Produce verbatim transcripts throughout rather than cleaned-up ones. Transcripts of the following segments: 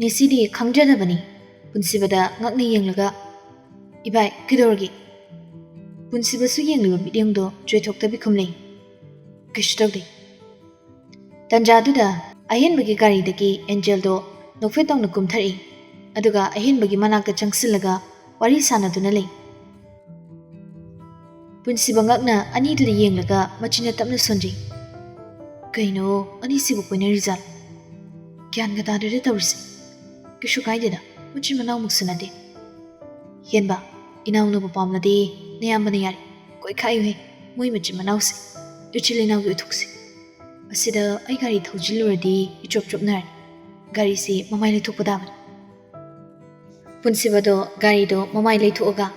ꯉꯁꯤꯗꯤ ꯈꯪꯖꯗꯕꯅꯤ꯫ ꯄꯨꯟꯁꯤꯕꯗ ꯉꯛꯅ ꯌꯦꯡꯂꯒ, "ꯏꯕꯥꯏ, ꯀꯩꯗꯧꯔꯒꯦ?" ꯄꯨꯟꯁꯤꯕꯁꯨ ꯌꯦꯡꯂꯤꯕ ꯃꯤꯠꯌꯦꯡꯗꯣ ꯆꯣꯏꯊꯣꯛꯇꯕꯤ ꯈꯨꯝꯂꯩ, "ꯀꯩꯁꯨ ꯇꯧꯗꯦ"꯫ ꯇꯟꯖꯥꯗꯨꯗ ꯑꯍꯦꯟꯕꯒꯤ ꯒꯥꯔꯤꯗꯒꯤ ꯑꯦꯟꯖꯦꯜꯗꯣ ꯅꯣꯛꯐꯦꯠ ꯇꯧꯅ ꯀꯨꯝꯊꯔꯛꯏ, ꯑꯗꯨꯒ ꯑꯍꯦꯟꯕꯒꯤ ꯃꯅꯥꯛꯇ ꯆꯪꯁꯤꯜꯂꯒ ꯋꯥꯔꯤ ꯁꯥꯟꯅꯗꯨꯅ ꯂꯩ꯫ ꯄꯨꯟꯁꯤꯕ ꯉꯛꯅ ꯑꯅꯤꯗꯨꯗ ꯌꯦꯡꯂꯒ ꯃꯆꯤꯟꯅ ꯇꯞꯅ ꯁꯣꯟꯖꯩ꯫ "ꯀꯩꯅꯣ, ꯑꯅꯤꯁꯤꯕꯨ ꯀꯣꯏꯅꯔꯤꯖꯥꯠꯂꯣ? ꯒ꯭ꯌꯥꯟꯒ ꯇꯥꯗ꯭ꯔꯦꯗ ꯇꯧꯔꯤꯁꯦ꯫ ꯀꯩꯁꯨ ꯀꯥꯏꯗꯦꯗ, ꯃꯆꯤꯟ ꯃꯅꯥꯎꯃꯛꯁꯨ ꯅꯠꯇꯦ꯫ ꯍꯦꯟꯕ, ꯏꯅꯥꯎꯅꯕꯨ ꯄꯥꯝꯂꯗꯤ ꯅꯌꯥꯝꯕꯅ ꯌꯥꯔꯦ꯫ ꯀꯣꯏꯈꯥꯏꯌꯨꯍꯦ, ꯃꯣꯏ ꯃꯆꯤꯟ ꯃꯅꯥꯎꯁꯦ꯫ ꯏꯆꯤꯜ ꯏꯅꯥꯎꯒꯤ ꯎꯊꯣꯛꯁꯦ꯫ ꯑꯁꯤꯗ ꯑꯩ ꯒꯥꯔꯤ ꯊꯧꯖꯤꯜꯂꯨꯔꯗꯤ ꯏꯆꯣꯞ ꯆꯣꯞꯅꯔꯅꯤ꯫ ꯒꯥꯔꯤꯁꯤ ꯃꯃꯥꯏ ꯂꯩꯊꯣꯛꯄ ꯇꯥꯕꯅꯤ"꯫ ꯄꯨꯟꯁꯤꯕꯗꯣ ꯒꯥꯔꯤꯗꯣ ꯃꯃꯥꯏ ꯂꯩꯊꯣꯛꯑꯒ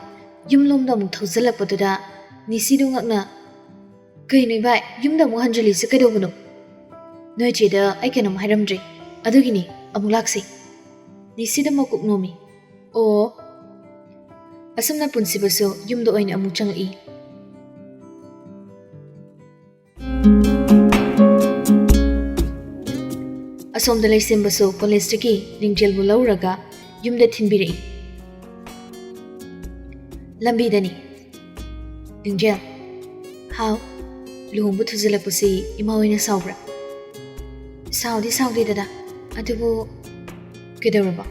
ꯌꯨꯝꯂꯣꯝꯗ ꯑꯃꯨꯛ ꯊꯧꯖꯤꯜꯂꯛꯄꯗꯨꯗ ꯅꯤꯁꯤꯗꯨ ꯉꯛꯅ, "ꯀꯩꯅꯣ ꯏꯕꯥꯏ, ꯌꯨꯝꯗ ꯑꯃꯨꯛ ꯍꯟꯖꯤꯜꯂꯤꯁꯦ ꯀꯩꯗꯧꯕꯅꯣ?" "ꯅꯣꯏ ꯆꯦꯗ ꯑꯩ ꯀꯩꯅꯣꯝ ꯍꯥꯏꯔꯝꯗ꯭ꯔꯦ, ꯑꯗꯨꯒꯤꯅꯤ꯫ ꯑꯃꯨꯛ ꯂꯥꯛꯁꯤ"꯫ ꯅꯤꯁꯤꯗ ꯃꯀꯣꯛ ꯅꯣꯝꯃꯤ꯫ "ꯑꯣ"꯫ ꯑꯁꯨꯝꯅ ꯄꯨꯟꯁꯤꯕꯁꯨ ꯌꯨꯝꯗ ꯑꯣꯏꯅ ꯑꯃꯨꯛ ꯆꯪꯉꯛꯏ꯫ ꯑꯁꯣꯝꯗ ꯂꯩꯁꯦꯝꯕꯁꯨ ꯀꯣꯂꯦꯖꯇꯒꯤ ꯂꯤꯡꯖꯦꯜꯕꯨ ꯂꯧꯔꯒ ꯌꯨꯝꯗ ꯊꯤꯟꯕꯤꯔꯛꯏ꯫ ꯂꯝꯕꯤꯗꯅꯤ꯫ "ꯂꯤꯡꯖꯦꯜ"꯫ "ꯍꯥꯎ"꯫ "ꯂꯨꯍꯣꯡꯕ ꯊꯨꯖꯤꯜꯂꯛꯄꯁꯤ ꯏꯃꯥ ꯍꯣꯏꯅ ꯁꯥꯎꯕ꯭ꯔꯥ?" "ꯁꯥꯎꯗꯤ ꯁꯥꯎꯗꯦ ꯗꯗꯥ, ꯑꯗꯨꯕꯨ"꯫ "ꯀꯩꯗꯧꯔꯕ?"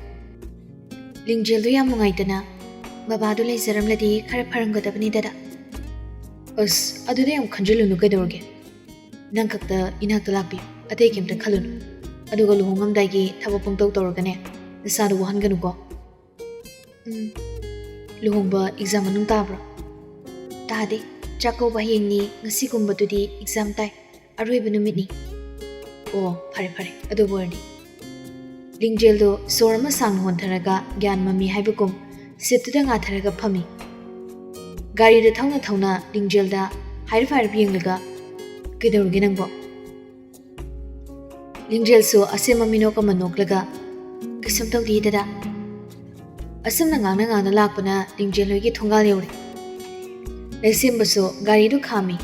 "ꯂꯤꯡꯖꯦꯜꯗꯣ ꯌꯥꯝ ꯅꯨꯡꯉꯥꯏꯇꯅ ꯕꯕꯥꯗꯣ ꯂꯩꯖꯔꯝꯂꯗꯤ ꯈꯔ ꯐꯔꯝꯒꯗꯕꯅꯤ ꯗꯗꯥ"꯫ "ꯑꯁ, ꯑꯗꯨꯗ ꯌꯥꯝ ꯈꯟꯖꯤꯜꯂꯨꯅꯨ ꯀꯩꯗꯧꯔꯒꯦ? ꯅꯪ ꯈꯛꯇ ꯏꯅꯥꯛꯇ ꯂꯥꯛꯄꯤꯌꯨ, ꯑꯇꯩ ꯀꯩꯝꯇ ꯈꯜꯂꯨꯅꯨ꯫ ꯑꯗꯨꯒ ꯂꯨꯍꯣꯡꯉꯝꯗꯥꯏꯒꯤ ꯊꯕꯛ ꯄꯪꯇꯧ ꯇꯧꯔꯒꯅꯦ, ꯅꯁꯥꯗꯣ ꯋꯥꯍꯟꯒꯅꯨꯀꯣ"꯫ "ꯎꯝ꯫ ꯂꯨꯍꯣꯡꯕ ꯑꯦꯛꯖꯥꯝ ꯃꯅꯨꯡ ꯇꯥꯕ꯭ꯔꯣ?" "ꯇꯥꯗꯦ꯫ ꯆꯥꯛꯀꯧꯕ ꯍꯌꯦꯡꯅꯤ, ꯉꯁꯤꯒꯨꯝꯕꯗꯨꯗꯤ ꯑꯦꯛꯖꯥꯝ ꯇꯥꯏ꯫ ꯑꯔꯣꯏꯕ ꯅꯨꯃꯤꯠꯅꯤ"꯫ "ꯑꯣ, ꯐꯔꯦ ꯐꯔꯦ, ꯑꯗꯨꯕꯨ ꯑꯣꯏꯔꯗꯤ"꯫ ꯂꯤꯡꯖꯦꯜꯗꯣ ꯁꯣꯔ ꯑꯃ ꯁꯥꯡꯅ ꯍꯣꯟꯊꯔꯒ ꯒ꯭ꯌꯥꯟ ꯃꯝꯃꯤ ꯍꯥꯏꯕꯒꯨꯝ ꯁꯤꯠꯇꯨꯗ ꯉꯥꯊꯔꯒ ꯐꯝꯃꯤ꯫ ꯒꯥꯔꯤꯗ ꯊꯧꯅ ꯊꯧꯅ ꯂꯤꯡꯖꯦꯜꯗ ꯍꯥꯏꯔꯞ ꯍꯥꯏꯔꯞ ꯌꯦꯡꯂꯒ, "ꯀꯩꯗꯧꯔꯒꯦ ꯅꯪꯕꯣ?" ꯂꯤꯡꯖꯦꯜꯁꯨ ꯑꯁꯦꯝꯕ ꯃꯤꯅꯣꯛ ꯑꯃ ꯅꯣꯛꯂꯒ, "ꯀꯩꯁꯨꯝ ꯇꯧꯗꯦ ꯗꯗꯥ"꯫ ꯑꯁꯨꯝꯅ ꯉꯥꯡꯅ ꯉꯥꯡꯅ ꯂꯥꯛꯄꯅ ꯂꯤꯡꯖꯦꯜ ꯍꯣꯏꯒꯤ ꯊꯣꯡꯒꯥꯜ ꯌꯧꯔꯦ꯫ ꯂꯩꯁꯦꯝꯕꯁꯨ ꯒꯥꯔꯤꯗꯨ ꯈꯥꯝꯃꯤ꯫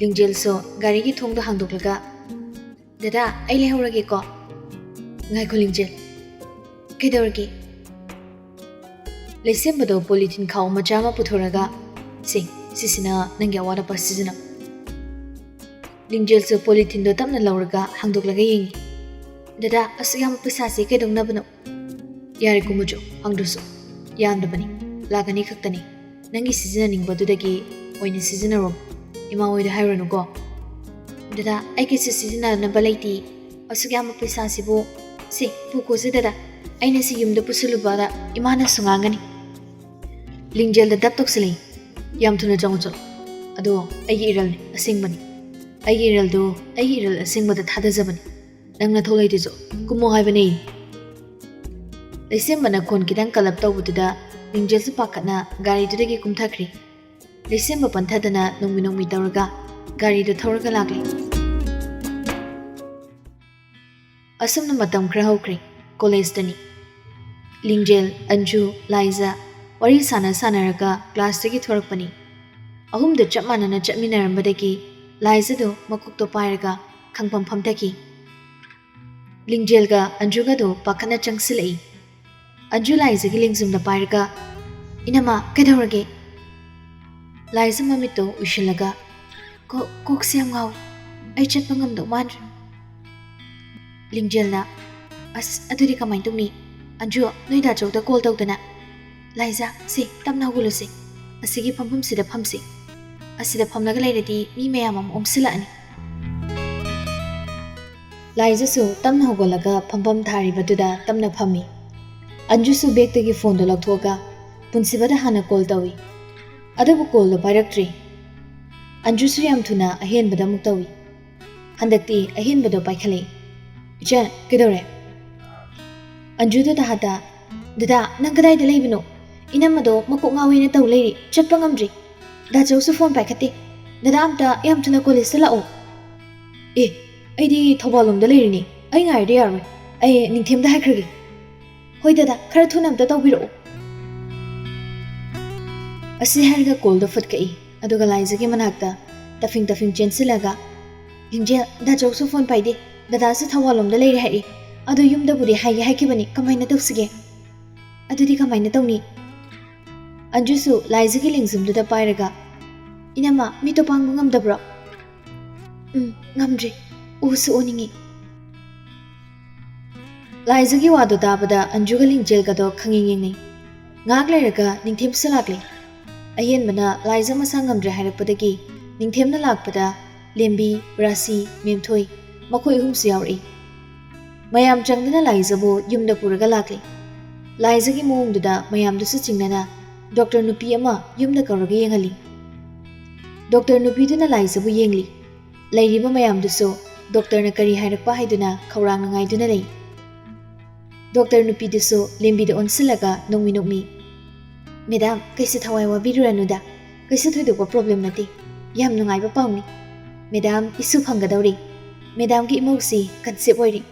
ꯂꯤꯡꯖꯦꯜꯁꯨ ꯒꯥꯔꯤꯒꯤ ꯊꯣꯡꯗꯨ ꯍꯥꯡꯗꯣꯛꯂꯒ, "ꯗꯗꯥ, ꯑꯩ ꯂꯩꯍꯧꯔꯒꯦꯀꯣ"꯫ "ꯉꯥꯏꯈꯣ ꯂꯤꯡꯖꯦꯜ"꯫ ꯀꯩꯗꯧꯔꯒꯦ? ꯂꯩꯁꯦꯝꯕꯗꯣ ꯄꯣꯂꯤꯊꯤꯟ ꯈꯥꯎ ꯃꯆꯥ ꯑꯃ ꯄꯨꯊꯣꯔꯒ, "ꯁꯦ, ꯁꯤꯁꯤꯅ ꯅꯪꯒꯤ ꯑꯋꯥꯠ ꯑꯄꯥ ꯁꯤꯖꯤꯟꯅꯧ꯫" ꯂꯤꯡꯖꯦꯜꯁꯨ ꯄꯣꯂꯤꯊꯤꯟꯗꯣ ꯇꯞꯅ ꯂꯧꯔꯒ ꯍꯥꯡꯗꯣꯛꯂꯒ ꯌꯦꯡꯉꯤ꯫ "ꯗꯗꯥ, ꯑꯁꯨꯛ ꯌꯥꯝꯕ ꯄꯩꯁꯥꯁꯦ ꯀꯩꯗꯧꯅꯕꯅꯣ?" "ꯌꯥꯔꯦ ꯀꯨꯃꯨꯖꯣ, ꯍꯪꯗ꯭ꯔꯁꯨ, ꯌꯥꯝꯗꯕꯅꯤ, ꯂꯥꯛ ꯑꯅꯤ ꯈꯛꯇꯅꯤ꯫ ꯅꯪꯒꯤ ꯁꯤꯖꯤꯟꯅꯅꯤꯡꯕꯗꯨꯗꯒꯤ ꯑꯣꯏꯅ ꯁꯤꯖꯤꯟꯅꯔꯣ꯫ ꯏꯃꯥ ꯍꯣꯏꯗ ꯍꯥꯏꯔꯨꯅꯨꯀꯣ꯫" "ꯗꯗꯥ, ꯑꯩ ꯀꯩꯁꯨ ꯁꯤꯖꯤꯟꯅꯅꯕ ꯂꯩꯇꯦ꯫ ꯑꯁꯨꯛ ꯌꯥꯝꯕ ꯄꯩꯁꯥꯁꯤꯕꯨ, ꯁꯤ, ꯄꯨꯈꯣꯁꯦ ꯗꯗꯥ, ꯑꯩꯅ ꯁꯤ ꯌꯨꯝꯗ ꯄꯨꯁꯤꯜꯂꯨꯕꯗ ꯏꯃꯥꯅꯁꯨ ꯉꯥꯡꯒꯅꯤ꯫" ꯂꯤꯡꯖꯦꯜꯗ ꯗꯞ ꯇꯧꯁꯤꯜꯂꯛꯏ꯫ "ꯌꯥꯝ ꯊꯨꯅ ꯆꯪꯉꯨ ꯆꯠꯂꯣ꯫ ꯑꯗꯣ ꯑꯩꯒꯤ ꯏꯔꯜꯅꯦ, ꯑꯁꯦꯡꯕꯅꯤ꯫ ꯑꯩꯒꯤ ꯏꯔꯜꯗꯣ, ꯑꯩꯒꯤ ꯏꯔꯜ ꯑꯁꯦꯡꯕꯗ ꯊꯥꯗꯖꯕꯅꯤ꯫ ꯅꯪ ꯅꯊꯧ ꯂꯩꯇ꯭ꯔꯁꯨ ꯀꯨꯝꯃꯣ ꯍꯥꯏꯕꯅꯦ꯫" ꯂꯩꯁꯦꯝꯕꯅ ꯈꯣꯟ ꯈꯤꯇꯪ ꯀꯜꯂꯞ ꯇꯧꯕꯗꯨꯗ ꯂꯤꯡꯖꯦꯜꯁꯨ ꯄꯥꯈꯠꯅ ꯒꯥꯔꯤꯗꯨꯗꯒꯤ ꯀꯨꯝꯊꯈ꯭ꯔꯦ꯫ ꯂꯩꯁꯦꯝꯕ ꯄꯟꯊꯗꯅ ꯅꯣꯡꯃꯤ ꯅꯣꯡꯃꯤ ꯇꯧꯔꯒ ꯒꯥꯔꯤꯗꯨ ꯊꯧꯔꯒ ꯂꯥꯛꯂꯦ꯫ ꯑꯁꯨꯝꯅ ꯃꯇꯝ ꯈꯔ ꯍꯧꯈ꯭ꯔꯦ꯫ ꯀꯣꯂꯦꯖꯇꯅꯤ꯫ ꯂꯤꯡꯖꯦꯜ, ꯑꯟꯖꯨ, ꯂꯥꯏꯖ ꯋꯥꯔꯤ ꯁꯥꯟꯅ ꯁꯥꯟꯅꯔꯒ ꯀ꯭ꯂꯥꯁꯇꯒꯤ ꯊꯣꯔꯛꯄꯅꯤ꯫ ꯑꯍꯨꯝꯗꯨ ꯆꯞ ꯃꯥꯟꯅꯅ ꯆꯠꯃꯤꯟꯅꯔꯝꯕꯗꯒꯤ ꯂꯥꯏꯖꯗꯨ ꯃꯀꯣꯛꯇꯣ ꯄꯥꯏꯔꯒ ꯈꯪꯐꯝ ꯐꯝꯊꯈꯤ꯫ ꯂꯤꯡꯖꯦꯜꯒ ꯑꯟꯖꯨꯒꯗꯨ ꯄꯥꯈꯠꯅ ꯆꯪꯁꯤꯜꯂꯛꯏ꯫ ꯑꯟꯖꯨ ꯂꯥꯏꯖꯒꯤ ꯂꯦꯡꯖꯨꯝꯗ ꯄꯥꯏꯔꯒ, "ꯏꯅꯝꯃ, ꯀꯩꯗꯧꯔꯒꯦ?" ꯂꯥꯏꯖ ꯃꯃꯤꯠꯇꯣ ꯎꯏꯁꯤꯜꯂꯒ, "ꯀꯣ-, ꯀꯣꯛꯁꯦ ꯌꯥꯝ ꯉꯥꯎꯏ꯫ ꯑꯩ ꯆꯠꯄ ꯉꯝꯗꯧ ꯃꯥꯟꯗ꯭ꯔꯦ꯫" ꯂꯤꯡꯖꯦꯜꯅ, "ꯑꯁ, ꯑꯗꯨꯗꯤ ꯀꯃꯥꯏꯅ ꯇꯧꯅꯤ? ꯑꯟꯖꯨ, ꯅꯣꯏ ꯗꯥꯆꯧꯗ ꯀꯣꯜ ꯇꯧꯗꯅ꯫ ꯂꯥꯏꯖ, ꯁꯦ, ꯇꯞꯅ ꯍꯧꯒꯠꯂꯨꯁꯦ꯫ ꯑꯁꯤꯒꯤ ꯐꯝꯐꯝꯁꯤꯗ ꯐꯝꯁꯦ꯫ ꯑꯁꯤꯗ ꯐꯝꯂꯒ ꯂꯩꯔꯗꯤ ꯃꯤ ꯃꯌꯥꯝ ꯑꯃ ꯑꯣꯝꯁꯤꯜꯂꯛꯑꯅꯤ꯫" ꯂꯥꯏꯖꯁꯨ ꯇꯞꯅ ꯍꯧꯒꯠꯂꯒ ꯐꯝꯐꯝ ꯊꯥꯔꯤꯕꯗꯨꯗ ꯇꯞꯅ ꯐꯝꯃꯤ꯫ ꯑꯟꯖꯨꯁꯨ ꯕꯦꯒꯇꯒꯤ ꯐꯣꯟꯗꯣ ꯂꯧꯊꯣꯛꯑꯒ ꯄꯨꯟꯁꯤꯕꯗ ꯍꯥꯟꯅ ꯀꯣꯜ ꯇꯧꯏ꯫ ꯑꯗꯨꯕꯨ ꯀꯣꯜꯗꯣ ꯄꯥꯏꯔꯛꯇ꯭ꯔꯦ꯫ ꯑꯟꯖꯨꯁꯨ ꯌꯥꯝ ꯊꯨꯅ ꯑꯍꯦꯟꯕꯗ ꯑꯃꯨꯛ ꯇꯧꯏ꯫ ꯍꯟꯗꯛꯇꯤ ꯑꯍꯦꯟꯕꯗꯣ ꯄꯥꯏꯈꯠꯂꯛꯏ꯫ "ꯏꯆꯟ, ꯀꯩꯗꯧꯔꯦ?" ꯑꯟꯖꯨꯗꯨ ꯇꯥꯍꯠꯇ, "ꯗꯗꯥ, ꯅꯪ ꯀꯗꯥꯏꯗ ꯂꯩꯕꯅꯣ? ꯏꯅꯝꯃꯗꯣ ꯃꯀꯣꯛ ꯉꯥꯎꯋꯦꯅ ꯇꯧ ꯂꯩꯔꯤ, ꯆꯠꯄ ꯉꯝꯗ꯭ꯔꯤ꯫ ꯗꯥꯆꯧꯁꯨ ꯐꯣꯟ ꯄꯥꯏꯈꯠꯇꯦ꯫ ꯗꯗꯥ, ꯑꯝꯇ ꯌꯥꯝ ꯊꯨꯅ ꯀꯣꯂꯦꯖꯇ ꯂꯥꯛꯑꯣ꯫" "ꯑꯦ, ꯑꯩꯗꯤ ꯊꯧꯕꯥꯜ ꯂꯣꯝꯗ ꯂꯩꯔꯤꯅꯦ꯫ ꯑꯩ ꯉꯥꯏꯔꯗꯤ ꯌꯥꯔꯣꯏ꯫ ꯑꯩ ꯅꯤꯡꯊꯦꯝꯗ ꯍꯥꯏꯈ꯭ꯔꯒꯦ꯫" "ꯍꯣꯏ ꯗꯗꯥ, ꯈꯔ ꯊꯨꯅ ꯑꯝꯇ ꯇꯧꯕꯤꯔꯛꯑꯣ꯫" ꯑꯁꯤ ꯍꯥꯏꯔꯒ ꯀꯣꯜꯗꯣ ꯐꯨꯠ ꯀꯛꯏ꯫ ꯑꯗꯨꯒ ꯂꯥꯏꯖꯒꯤ ꯃꯅꯥꯛꯇ ꯇꯐꯤꯡ ꯇꯐꯤꯡ ꯆꯦꯟꯁꯤꯜꯂꯒ, "ꯂꯤꯡꯖꯦꯜ, ꯗꯥꯆꯧꯁꯨ ꯐꯣꯟ ꯄꯥꯏꯗꯦ꯫ ꯗꯗꯥꯁꯨ ꯊꯧꯕꯥꯜ ꯂꯣꯝꯗ ꯂꯩꯔꯦ ꯍꯥꯏꯔꯛꯏ꯫ ꯑꯗꯨ ꯌꯨꯝꯗꯕꯨꯗꯤ ꯍꯥꯏꯒꯦ ꯍꯥꯏꯈꯤꯕꯅꯤ, ꯀꯃꯥꯏꯅ ꯇꯧꯁꯤꯒꯦ? ꯑꯗꯨꯗꯤ ꯀꯃꯥꯏꯅ ꯇꯧꯅꯤ? ꯑꯟꯖꯨꯁꯨ ꯂꯥꯏꯖꯒꯤ ꯂꯦꯡꯖꯨꯝꯗꯨꯗ ꯄꯥꯏꯔꯒ, "ꯏꯅꯝꯃ, ꯃꯤꯠꯇꯣ ꯄꯥꯡꯕ ꯉꯝꯗꯕ꯭ꯔꯣ?" "ꯎꯝ, ꯉꯝꯗ꯭ꯔꯦ꯫ ꯎꯁꯨ ꯎꯅꯤꯡꯉꯤ꯫" ꯂꯥꯏꯖꯒꯤ ꯋꯥꯗꯣ ꯇꯥꯕꯗ ꯑꯟꯖꯨꯒ ꯂꯤꯡꯖꯦꯜꯒꯗꯣ ꯈꯪꯌꯦꯡ ꯌꯦꯡꯅꯩ꯫ ꯉꯥꯏꯍꯥꯛ ꯂꯩꯔꯒ ꯅꯤꯡꯊꯦꯝꯁꯨ ꯂꯥꯛꯂꯦ꯫ ꯑꯍꯦꯟꯕꯅ ꯂꯥꯏꯖ ꯃꯁꯥ ꯉꯝꯗ꯭ꯔꯦ ꯍꯥꯏꯔꯛꯄꯗꯒꯤ ꯅꯤꯡꯊꯦꯝꯅ ꯂꯥꯛꯄꯗ ꯂꯦꯝꯕꯤ, ꯔꯥꯁꯤ, ꯃꯦꯝꯊꯣꯏ, ꯃꯈꯣꯏ ꯑꯍꯨꯝꯁꯨ ꯌꯥꯎꯔꯛꯏ꯫ ꯃꯌꯥꯝ ꯆꯪꯗꯨꯅ ꯂꯥꯏꯖꯕꯨ ꯌꯨꯝꯗ ꯄꯨꯔꯒ ꯂꯥꯛꯂꯤ꯫ ꯂꯥꯏꯖꯒꯤ ꯃꯑꯣꯡꯗꯨꯗ ꯃꯌꯥꯝꯗꯨꯁꯨ ꯆꯤꯡꯅꯅ ꯗꯣꯛꯇꯔ ꯅꯨꯄꯤ ꯑꯃ ꯌꯨꯝꯗ ꯀꯧꯔꯒ ꯌꯦꯡꯍꯜꯂꯤ꯫ ꯗꯣꯛꯇꯔ ꯅꯨꯄꯤꯗꯨꯅ ꯂꯥꯏꯖꯕꯨ ꯌꯦꯡꯂꯤ꯫ ꯂꯩꯔꯤꯕ ꯃꯌꯥꯝꯗꯨꯁꯨ ꯗꯣꯛꯇꯔꯅ ꯀꯔꯤ ꯍꯥꯏꯔꯛꯄ ꯍꯥꯏꯗꯨꯅ ꯈꯧꯔꯥꯡꯅ ꯉꯥꯏꯗꯨꯅ ꯂꯩ꯫ ꯗꯣꯛꯇꯔ ꯅꯨꯄꯤꯗꯨꯁꯨ ꯂꯦꯝꯕꯤꯗ ꯑꯣꯟꯁꯤꯜꯂꯒ ꯅꯣꯛꯃꯤ ꯅꯣꯛꯃꯤ, "ꯃꯦꯗꯥꯝ, ꯀꯩꯁꯨ ꯊꯋꯥꯏ ꯋꯥꯕꯤꯔꯨꯔꯅꯨꯗ꯫ ꯀꯩꯁꯨ ꯊꯣꯏꯗꯣꯛꯄ ꯄ꯭ꯔꯣꯕ꯭ꯂꯦꯝ ꯅꯠꯇꯦ꯫ ꯌꯥꯝ ꯅꯨꯡꯉꯥꯏꯕ ꯄꯥꯎꯅꯤ꯫ ꯃꯦꯗꯥꯝ, ꯏꯁꯨ ꯐꯪꯒꯗꯧꯔꯤ꯫ ꯃꯦꯗꯥꯝꯒꯤ ꯏꯃꯧꯁꯤ ꯀꯟꯁꯦꯞ ꯑꯣꯏꯔꯤ꯫"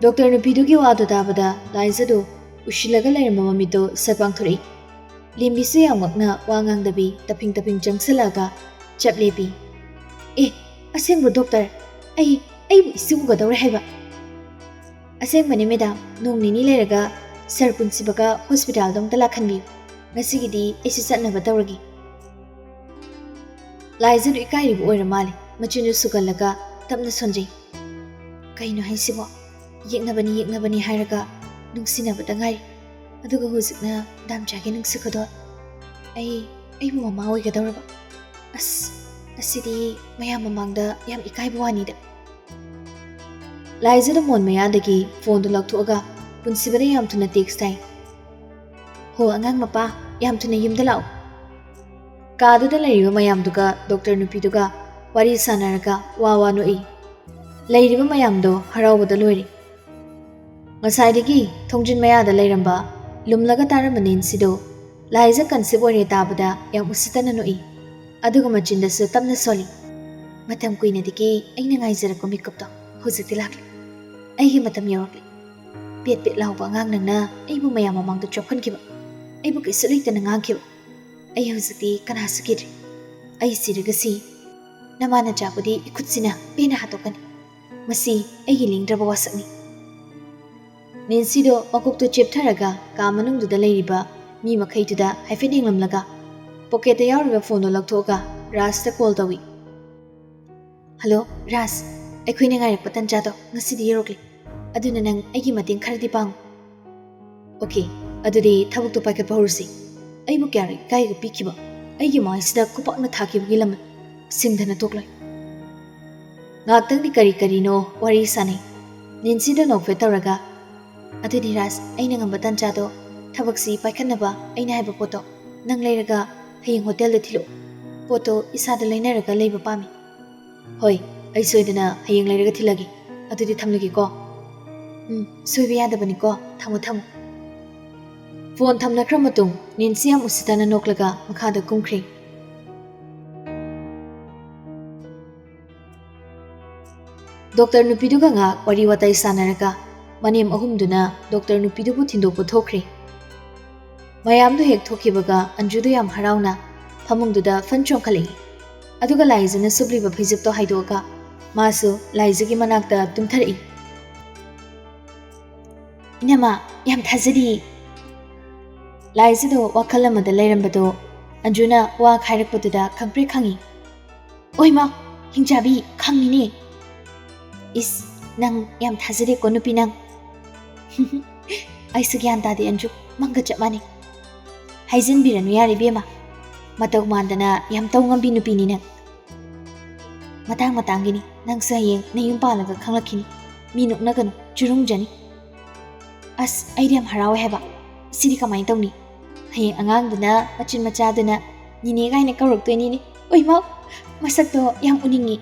ꯗꯣꯛꯇꯔ ꯅꯨꯄꯤꯗꯨꯒꯤ ꯋꯥꯗꯨ ꯇꯥꯕꯗ ꯂꯥꯏꯖꯗꯨ ꯎꯁꯤꯜꯂꯒ ꯂꯩꯔꯝꯕ ꯃꯃꯤꯠꯇꯣ ꯁꯠ ꯄꯥꯡꯊꯣꯔꯛꯏ꯫ ꯂꯦꯝꯕꯤꯁꯨ ꯌꯥꯝ ꯉꯛꯅ ꯋꯥ ꯉꯥꯡꯗꯕꯤ ꯇꯞꯐꯤꯡ ꯇꯞꯐꯤꯡ ꯆꯪꯁꯤꯜꯂꯛꯑꯒ ꯆꯞ ꯂꯦꯞꯄꯤ꯫ "ꯑꯦ, ꯑꯁꯦꯡꯕ꯭ꯔꯣ ꯗꯣꯛꯇꯔ? ꯑꯩ, ꯑꯩꯕꯨ ꯏꯁꯨ ꯎꯒꯗꯧꯔꯦ ꯍꯥꯏꯕ?" "ꯑꯁꯦꯡꯕꯅꯦ ꯃꯦꯗꯥꯝ, ꯅꯣꯡ ꯅꯤꯅꯤ ꯂꯩꯔꯒ ꯁꯥꯔ ꯄꯨꯟꯁꯤꯕꯒ ꯍꯣꯁꯄꯤꯇꯥꯜꯗ ꯑꯃꯨꯛꯇ ꯂꯥꯛꯍꯟꯕꯤꯌꯨ꯫ ꯉꯁꯤꯒꯤꯗꯤ ꯑꯩꯁꯨ ꯆꯠꯅꯕ ꯇꯧꯔꯒꯦ꯫" ꯂꯥꯏꯖꯗꯨ ꯏꯀꯥꯏꯔꯤꯕ ꯑꯣꯏꯔ ꯃꯥꯜꯂꯦ꯫ ꯃꯆꯤꯟꯗꯨ ꯁꯨꯒꯜꯂꯒ ꯇꯞꯅ ꯁꯣꯟꯖꯩ꯫ "ꯀꯩꯅꯣ ꯍꯥꯏꯁꯤꯕꯣ? ꯌꯦꯛꯅꯕꯅꯤ, ꯌꯦꯛꯅꯕꯅꯤ ꯍꯥꯏꯔꯒ ꯅꯨꯡꯁꯤꯅꯕꯗ ꯉꯥꯏꯔꯤ꯫ ꯑꯗꯨꯒ ꯍꯧꯖꯤꯛꯅ ꯗꯥꯝꯆꯥꯒꯤ ꯅꯨꯡꯁꯤ ꯈꯨꯗꯣꯜ꯫ ꯑꯩ, ꯑꯩꯕꯨ ꯃꯃꯥ ꯑꯣꯏꯒꯗꯧꯔꯕ꯫ ꯑꯁ, ꯑꯁꯤꯗꯤ ꯃꯌꯥꯝ ꯃꯃꯥꯡꯗ ꯌꯥꯝ ꯏꯀꯥꯏꯕ ꯋꯥꯅꯤꯗ꯫" ꯂꯥꯏꯖꯗ ꯃꯣꯟ ꯃꯌꯥꯗꯒꯤ ꯐꯣꯟꯗꯨ ꯂꯧꯊꯣꯛꯑꯒ ꯄꯨꯟꯁꯤꯕꯗ ꯌꯥꯝ ꯊꯨꯅ ꯇꯦꯛꯁ ꯊꯥꯏ꯫ "ꯍꯣ ꯑꯉꯥꯡ ꯃꯄꯥ, ꯌꯥꯝ ꯊꯨꯅ ꯌꯨꯝꯗ ꯂꯥꯛꯑꯣ꯫" ꯀꯥꯗꯨꯗ ꯂꯩꯔꯤꯕ ꯃꯌꯥꯝꯗꯨꯒ ꯗꯣꯛꯇꯔ ꯅꯨꯄꯤꯗꯨꯒ ꯋꯥꯔꯤ ꯁꯥꯟꯅꯔꯒ ꯋꯥ ꯋꯥ ꯅꯣꯛꯏ꯫ ꯂꯩꯔꯤꯕ ꯃꯌꯥꯝꯗꯣ ꯍꯔꯥꯎꯕꯗ ꯂꯣꯏꯔꯦ꯫ ꯉꯁꯥꯏꯗꯒꯤ ꯊꯣꯡꯖꯤꯟ ꯃꯌꯥꯗ ꯂꯩꯔꯝꯕ ꯂꯨꯝꯂꯒ ꯇꯥꯔꯝꯕ ꯅꯦꯟꯁꯤꯗꯣ ꯂꯥꯏꯖ ꯀꯟꯁꯦꯞ ꯑꯣꯏꯔꯦ ꯇꯥꯕꯗ ꯌꯥꯝ ꯎꯁꯤꯠꯇꯅ ꯅꯣꯛꯏ꯫ ꯑꯗꯨꯒ ꯃꯆꯤꯟꯗꯁꯨ ꯇꯞꯅ ꯁꯣꯜꯂꯤ꯫ "ꯃꯇꯝ ꯀꯨꯏꯅꯗꯒꯤ ꯑꯩꯅ ꯉꯥꯏꯖꯔꯛꯄ ꯃꯤꯀꯨꯞꯇꯣ ꯍꯧꯖꯤꯛꯇꯤ ꯂꯥꯛꯂꯦ꯫ ꯑꯩꯒꯤ ꯃꯇꯝ ꯌꯧꯔꯛꯂꯦ꯫ ꯄꯦꯠ ꯄꯦꯠ ꯂꯥꯎꯕ ꯑꯉꯥꯡ ꯅꯪꯅ ꯑꯩꯕꯨ ꯃꯌꯥꯝ ꯃꯃꯥꯡꯗ ꯆꯣꯞꯍꯟꯈꯤꯕ, ꯑꯩꯕꯨ ꯀꯩꯁꯨ ꯂꯩꯇꯅ ꯉꯥꯡꯈꯤꯕ꯫ ꯑꯩ ꯍꯧꯖꯤꯛꯇꯤ ꯀꯅꯥꯁꯨ ꯀꯤꯗ꯭ꯔꯦ꯫ ꯑꯩ ꯁꯤꯔꯒꯁꯤ ꯅꯃꯥ ꯅꯆꯥꯕꯨꯗꯤ ꯏꯈꯨꯠꯁꯤꯅ ꯄꯦꯟꯅ ꯍꯥꯠꯇꯣꯛꯀꯅꯤ꯫" "ꯃꯁꯤ ꯑꯩꯒꯤ ꯂꯦꯡꯗ꯭ꯔꯕ ꯋꯥꯁꯛꯅꯤ꯫" ꯅꯦꯟꯁꯤꯗꯣ ꯃꯀꯣꯛꯇꯨ ꯆꯦꯞꯊꯔꯒ ꯀꯥ ꯃꯅꯨꯡꯗꯨꯗ ꯂꯩꯔꯤꯕ ꯃꯤ ꯃꯈꯩꯗꯨꯗ ꯍꯥꯏꯐꯦꯠ ꯌꯦꯡꯂꯝꯂꯒ ꯄꯣꯀꯦꯠꯇ ꯌꯥꯎꯔꯤꯕ ꯐꯣꯟꯗꯣ ꯂꯧꯊꯣꯛꯑꯒ ꯔꯥꯖꯇ ꯀꯣꯜ ꯇꯧꯏ꯫ "ꯍꯜꯂꯣ ꯔꯥꯖ, ꯑꯩꯈꯣꯏꯅ ꯉꯥꯏꯔꯛꯄ ꯇꯟꯖꯥꯗꯣ ꯉꯁꯤꯗꯤ ꯌꯧꯔꯛꯂꯦ꯫ ꯑꯗꯨꯅ ꯅꯪ ꯑꯩꯒꯤ ꯃꯇꯦꯡ ꯈꯔꯗꯤ ꯄꯥꯡꯉꯨ꯫" "ꯑꯣꯀꯦ, ꯑꯗꯨꯗꯤ ꯊꯕꯛꯇꯣ ꯄꯥꯏꯈꯠꯄ ꯍꯧꯔꯁꯤ꯫ ꯑꯩꯕꯨ ꯀꯌꯥꯔꯛ ꯏꯀꯥꯏꯒ ꯄꯤꯈꯤꯕ, ꯑꯩꯒꯤ ꯃꯥꯏꯁꯤꯗ ꯈꯨꯄꯥꯛꯅ ꯊꯥꯈꯤꯕꯒꯤ ꯂꯃꯟ ꯁꯤꯡꯗꯅ ꯇꯣꯛꯂꯣꯏ꯫" ꯉꯥꯛꯇꯪꯗꯤ ꯀꯔꯤ ꯀꯔꯤꯅꯣ ꯋꯥꯔꯤ ꯁꯥꯅꯩ꯫ ꯅꯦꯟꯁꯤꯗ ꯅꯣꯛꯐꯦꯠ ꯇꯧꯔꯒ, "ꯑꯗꯨꯗꯤ ꯔꯥꯖ, ꯑꯩꯅ ꯉꯝꯕ ꯇꯟꯖꯥꯗꯣ, ꯊꯕꯛꯁꯤ ꯄꯥꯏꯈꯠꯅꯕ ꯑꯩꯅ ꯍꯥꯏꯕ ꯄꯣꯠꯇꯣ ꯅꯪ ꯂꯩꯔꯒ ꯍꯌꯦꯡ ꯍꯣꯇꯦꯜꯗ ꯊꯤꯜꯂꯛꯑꯣ꯫ ꯄꯣꯠꯇꯣ ꯏꯁꯥꯗ ꯂꯩꯅꯔꯒ ꯂꯩꯕ ꯄꯥꯝꯃꯤ꯫" "ꯍꯣꯏ, ꯑꯩ ꯁꯣꯏꯗꯅ ꯍꯌꯦꯡ ꯂꯩꯔꯒ ꯊꯤꯜꯂꯒꯦ꯫ ꯑꯗꯨꯗꯤ ꯊꯝꯂꯒꯦꯀꯣ꯫" "ꯎꯝ, ꯁꯣꯏꯕ ꯌꯥꯗꯕꯅꯤꯀꯣ꯫ ꯊꯝꯃꯣ, ꯊꯝꯃꯣ꯫" ꯐꯣꯟ ꯊꯝꯅꯈ꯭ꯔ ꯃꯇꯨꯡ ꯅꯦꯟꯁꯤ ꯌꯥꯝ ꯎꯁꯤꯠꯇꯅ ꯅꯣꯛꯂꯒ ꯃꯈꯥꯗ ꯀꯨꯝꯈ꯭ꯔꯦ꯫ ꯗꯣꯛꯇꯔ ꯅꯨꯄꯤꯗꯨꯒ ꯉꯥꯏꯍꯥꯛ ꯋꯥꯔꯤ ꯋꯥꯇꯥꯏ ꯁꯥꯟꯅꯔꯒ ꯃꯅꯦꯝ ꯑꯍꯨꯝꯗꯨꯅ ꯗꯣꯛꯇꯔ ꯅꯨꯄꯤꯗꯨꯕꯨ ꯊꯤꯟꯗꯣꯛꯄ ꯊꯣꯛꯈ꯭ꯔꯦ꯫ ꯃꯌꯥꯝꯗꯨ ꯍꯦꯛ ꯊꯣꯛꯈꯤꯕꯒ ꯑꯟꯖꯨꯗꯨ ꯌꯥꯝ ꯍꯔꯥꯎꯅ ꯐꯃꯨꯡꯗꯨꯗ ꯐꯟ ꯆꯣꯡꯈꯠꯂꯛꯏ꯫ ꯑꯗꯨꯒ ꯂꯥꯏꯖꯅ ꯁꯨꯞꯂꯤꯕ ꯐꯩꯖꯨꯞꯇꯣ ꯍꯥꯏꯗꯣꯛꯑꯒ ꯃꯥꯁꯨ ꯂꯥꯏꯖꯒꯤ ꯃꯅꯥꯛꯇ ꯇꯨꯝꯊꯔꯛꯏ꯫ "ꯏꯅꯝꯃ, ꯌꯥꯝ ꯊꯥꯖꯗꯤꯌꯦ꯫" ꯂꯥꯏꯖꯗꯣ ꯋꯥꯈꯜ ꯑꯃꯗ ꯂꯩꯔꯝꯕꯗꯣ ꯑꯟꯖꯨꯅ ꯋꯥ ꯈꯥꯏꯔꯛꯄꯗꯨꯗ ꯈꯪꯄ꯭ꯔꯦꯛ ꯈꯪꯉꯤ꯫ "ꯑꯣꯏꯃ, ꯍꯤꯡꯆꯥꯕꯤ, ꯈꯪꯉꯤꯅꯦ꯫" "ꯏꯁ, ꯅꯪ ꯌꯥꯝ ꯊꯥꯖꯗꯦꯀꯣ ꯅꯨꯄꯤ ꯅꯪ꯫" "ꯑꯩꯁꯨ ꯒ꯭ꯌꯥꯟ ꯇꯥꯗꯦ ꯑꯟꯖꯨ, ꯃꯪꯒ ꯆꯞ ꯃꯥꯟꯅꯩ꯫" "ꯍꯥꯏꯖꯤꯟꯕꯤꯔꯅꯨ ꯌꯥꯔꯦ ꯏꯕꯦꯝꯃ, ꯃꯇꯧ ꯃꯥꯟꯗꯅ ꯌꯥꯝ ꯇꯧ ꯉꯝꯕꯤ ꯅꯨꯄꯤꯅꯤ ꯅꯪ꯫" "ꯃꯇꯥꯡ ꯃꯇꯥꯡꯒꯤꯅꯤ, ꯅꯪꯁꯨ ꯍꯌꯦꯡ ꯅꯌꯨꯝ ꯄꯥꯜꯂꯒ ꯈꯪꯂꯛꯈꯤꯅꯤ꯫ ꯃꯤ ꯅꯣꯛꯅꯒꯅꯨ, ꯆꯨꯔꯨꯡꯖꯅꯤ꯫" "ꯑꯁ, ꯑꯩꯗꯤ ꯌꯥꯝ ꯍꯔꯥꯎꯋꯦ ꯍꯥꯏꯕ꯫ ꯁꯤꯗꯤ ꯀꯃꯥꯏꯅ ꯇꯧꯅꯤ? ꯍꯌꯦꯡ ꯑꯉꯥꯡꯗꯨꯅ ꯃꯆꯤꯟ ꯃꯆꯥꯗꯨꯅ ꯅꯤꯅꯦ ꯀꯥꯏꯅ ꯀꯧꯔꯛꯇꯣꯏꯅꯤꯅꯦ꯫ ꯑꯣꯏꯃꯥ, ꯃꯁꯛꯇꯣ ꯌꯥꯝ ꯎꯅꯤꯡꯉꯤ꯫"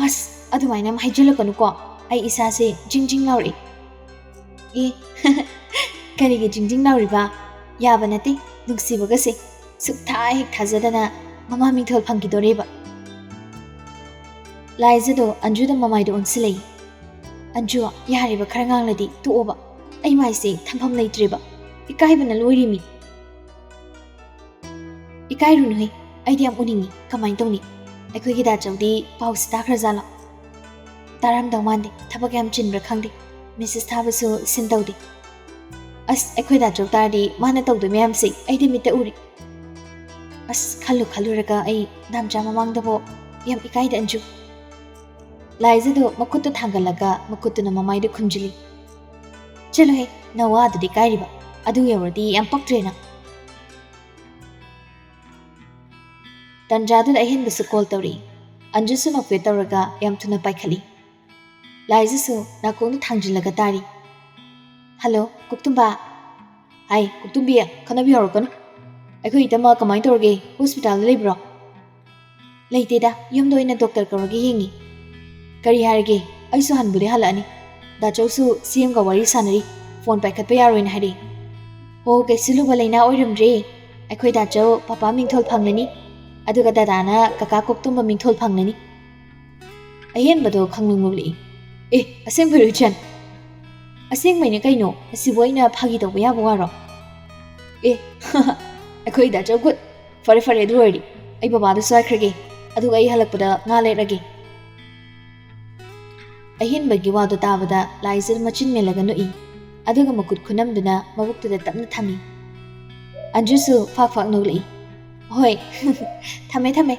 "ꯑꯁ, ꯑꯗꯨꯃꯥꯏꯅ ꯌꯥꯝ ꯍꯥꯏꯖꯤꯜꯂꯛꯀꯅꯨꯀꯣ꯫ ꯑꯩ ꯏꯁꯥꯁꯦ ꯖꯤꯡ ꯖꯤꯡ ꯂꯥꯎꯔꯛꯏ꯫" "ꯑꯦ, ꯀꯔꯤꯒꯤ ꯖꯤꯡ ꯖꯤꯡ ꯂꯥꯎꯔꯤꯕ? ꯌꯥꯕ ꯅꯠꯇꯦ, ꯅꯨꯡꯁꯤꯕꯒꯁꯦ ꯁꯨꯛꯊꯥ ꯍꯦꯛ ꯊꯥꯖꯗꯅ ꯃꯃꯥ ꯃꯤꯡꯊꯣꯜ ꯐꯪꯈꯤꯗꯣꯔꯦꯕ꯫" ꯂꯥꯏꯖꯗꯣ ꯑꯟꯖꯨꯗ ꯃꯃꯥꯏꯗ ꯑꯣꯟꯁꯤꯜꯂꯛꯏ꯫ "ꯑꯟꯖꯨ, ꯌꯥꯔꯦꯕ, ꯈꯔ ꯉꯥꯡꯂꯗꯤ ꯇꯣꯛꯑꯣꯕ꯫ ꯑꯩ ꯃꯥꯏꯁꯦ ꯊꯝꯐꯝ ꯂꯩꯇ꯭ꯔꯦꯕ꯫ ꯏꯀꯥꯏꯕꯅ ꯂꯣꯏꯔꯦꯃꯤ꯫" "ꯏꯀꯥꯏꯔꯨꯅꯨꯍꯦ, ꯑꯩꯗꯤ ꯌꯥꯝ ꯎꯅꯤꯡꯉꯤ꯫ ꯀꯃꯥꯏꯅ ꯇꯧꯅꯤ? ꯑꯩꯈꯣꯏꯒꯤ ꯗꯥꯆꯧꯗꯤ ꯄꯥꯎꯁꯤ ꯇꯥꯈ꯭ꯔꯖꯥꯠꯂꯣ?" ꯇꯥꯔꯝꯗꯧ ꯃꯥꯟꯗꯦ, ꯊꯕꯛ ꯌꯥꯝ ꯆꯤꯟꯕ꯭ꯔꯥ ꯈꯪꯗꯦ꯫ ꯃꯦꯁꯦꯖ ꯊꯥꯕꯁꯨ ꯁꯤꯟ ꯇꯧꯗꯦ꯫ ꯑꯁ, ꯑꯩꯈꯣꯏ ꯗꯥꯆꯧ ꯇꯥꯔꯗꯤ ꯃꯥꯅ ꯇꯧꯗꯣꯏ ꯃꯌꯥꯝꯁꯦ ꯑꯩꯗꯤ ꯃꯤꯠꯇ ꯎꯔꯤ꯫ ꯑꯁ, ꯈꯜꯂꯨ ꯈꯜꯂꯨꯔꯒ ꯑꯩ ꯗꯥꯝꯆꯥ ꯃꯃꯥꯡꯗꯐꯥꯎ ꯌꯥꯝ ꯏꯀꯥꯏꯗ, ꯑꯟꯖꯨ꯫ ꯂꯥꯏꯖꯗꯣ ꯃꯈꯨꯠꯇꯣ ꯊꯥꯡꯒꯠꯂꯒ ꯃꯈꯨꯠꯇꯨꯅ ꯃꯃꯥꯏꯗ ꯈꯨꯝꯖꯤꯜꯂꯤ꯫ "ꯆꯠꯂꯣꯍꯦ, ꯅꯋꯥꯗꯨꯗꯤ ꯏꯀꯥꯏꯔꯤꯕ꯫ ꯑꯗꯨ ꯌꯧꯔꯗꯤ ꯌꯥꯝ ꯄꯛꯇ꯭ꯔꯦ ꯅꯪ꯫" ꯇꯟꯖꯥꯗꯨꯗ ꯑꯍꯦꯟꯕꯁꯨ ꯀꯣꯜ ꯇꯧꯔꯛꯏ꯫ ꯑꯟꯖꯨꯁꯨ ꯅꯣꯛꯐꯦꯠ ꯇꯧꯔꯒ ꯌꯥꯝ ꯊꯨꯅ ꯄꯥꯏꯈꯠꯂꯤ꯫ ꯂꯥꯏꯖꯁꯨ ꯅꯥꯀꯣꯡꯗ ꯊꯥꯡꯖꯤꯜꯂꯒ ꯇꯥꯔꯤ꯫ "ꯍꯜꯂꯣ, ꯀꯣꯛꯇꯨꯝꯕ?" "ꯍꯥꯏ, ꯀꯣꯛꯇꯨꯝꯕꯤ, ꯈꯠꯅꯕ ꯌꯥꯎꯔꯛꯀꯅꯨ꯫ ꯑꯩꯈꯣꯏ ꯏꯇꯝꯃ ꯀꯃꯥꯏꯅ ꯇꯧꯔꯒꯦ? ꯍꯣꯁꯄꯤꯇꯥꯜꯗ ꯂꯩꯕ꯭ꯔꯣ?" "ꯂꯩꯇꯦꯗ, ꯌꯨꯝꯗ ꯑꯣꯏꯅ ꯗꯣꯛꯇꯔ ꯀꯧꯔꯒ ꯌꯦꯡꯉꯤ꯫" "ꯀꯔꯤ ꯍꯥꯏꯔꯒꯦ? ꯑꯩꯁꯨ ꯍꯟꯕꯨꯗꯤ ꯍꯜꯂꯛꯑꯅꯤ꯫ ꯗꯥꯆꯧꯁꯨ ꯁꯤ ꯑꯦꯝꯒ ꯋꯥꯔꯤ ꯁꯥꯟꯅꯔꯤ, ꯐꯣꯟ ꯄꯥꯏꯈꯠꯄ ꯌꯥꯔꯣꯏꯅ ꯍꯥꯏꯔꯛꯏ꯫" "ꯑꯣ, ꯀꯩꯁꯨ ꯂꯨꯕ ꯂꯩꯅꯥ ꯑꯣꯏꯔꯝꯗ꯭ꯔꯦ꯫ ꯑꯩꯈꯣꯏ ꯗꯥꯆꯧ ꯄꯄꯥ ꯃꯤꯡꯊꯣꯜ ꯐꯪꯂꯅꯤ, ꯑꯗꯨꯒ ꯗꯗꯥꯅ ꯀꯀꯥ ꯀꯣꯛꯇꯨꯝꯕ ꯃꯤꯡꯊꯣꯜ ꯐꯪꯂꯅꯤ꯫" ꯑꯍꯦꯟꯕꯗꯣ ꯈꯪꯅꯤꯡ ꯅꯣꯛꯂꯛꯏ꯫ "ꯑꯦ, ꯑꯁꯦꯡꯕꯩꯔꯣ ꯏꯆꯟ?" "ꯑꯁꯦꯡꯕꯩꯅꯦ ꯀꯩꯅꯣ, ꯑꯁꯤꯕꯨ ꯑꯩꯅ ꯐꯥꯒꯤ ꯇꯧꯕ ꯌꯥꯕ ꯋꯥꯔꯣ?" "ꯑꯦ, ꯑꯩꯈꯣꯏ ꯗꯥꯆꯧ ꯒꯨꯠ꯫ ꯐꯔꯦ ꯐꯔꯦ, ꯑꯗꯨ ꯑꯣꯏꯔꯗꯤ ꯑꯩ ꯕꯕꯥꯗꯁꯨ ꯍꯥꯏꯈ꯭ꯔꯒꯦ, ꯑꯗꯨꯒ ꯑꯩ ꯍꯜꯂꯛꯄꯗ ꯉꯥ ꯂꯩꯔꯛꯑꯒꯦ꯫" ꯑꯍꯦꯟꯕꯒꯤ ꯋꯥꯗꯣ ꯇꯥꯕꯗ ꯂꯥꯏꯖ ꯃꯆꯤꯟ ꯃꯦꯜꯂꯒ ꯅꯣꯛꯏ, ꯑꯗꯨꯒ ꯃꯈꯨꯠ ꯈꯨꯅꯝꯗꯨꯅ ꯃꯕꯨꯛꯇꯨꯗ ꯇꯞꯅ ꯊꯝꯃꯤ꯫ ꯑꯟꯖꯨꯁꯨ ꯐꯥꯛ ꯐꯥꯛ ꯅꯣꯛꯂꯛꯏ꯫ "ꯍꯣꯏ, ꯊꯝꯃꯦ ꯊꯝꯃꯦ꯫"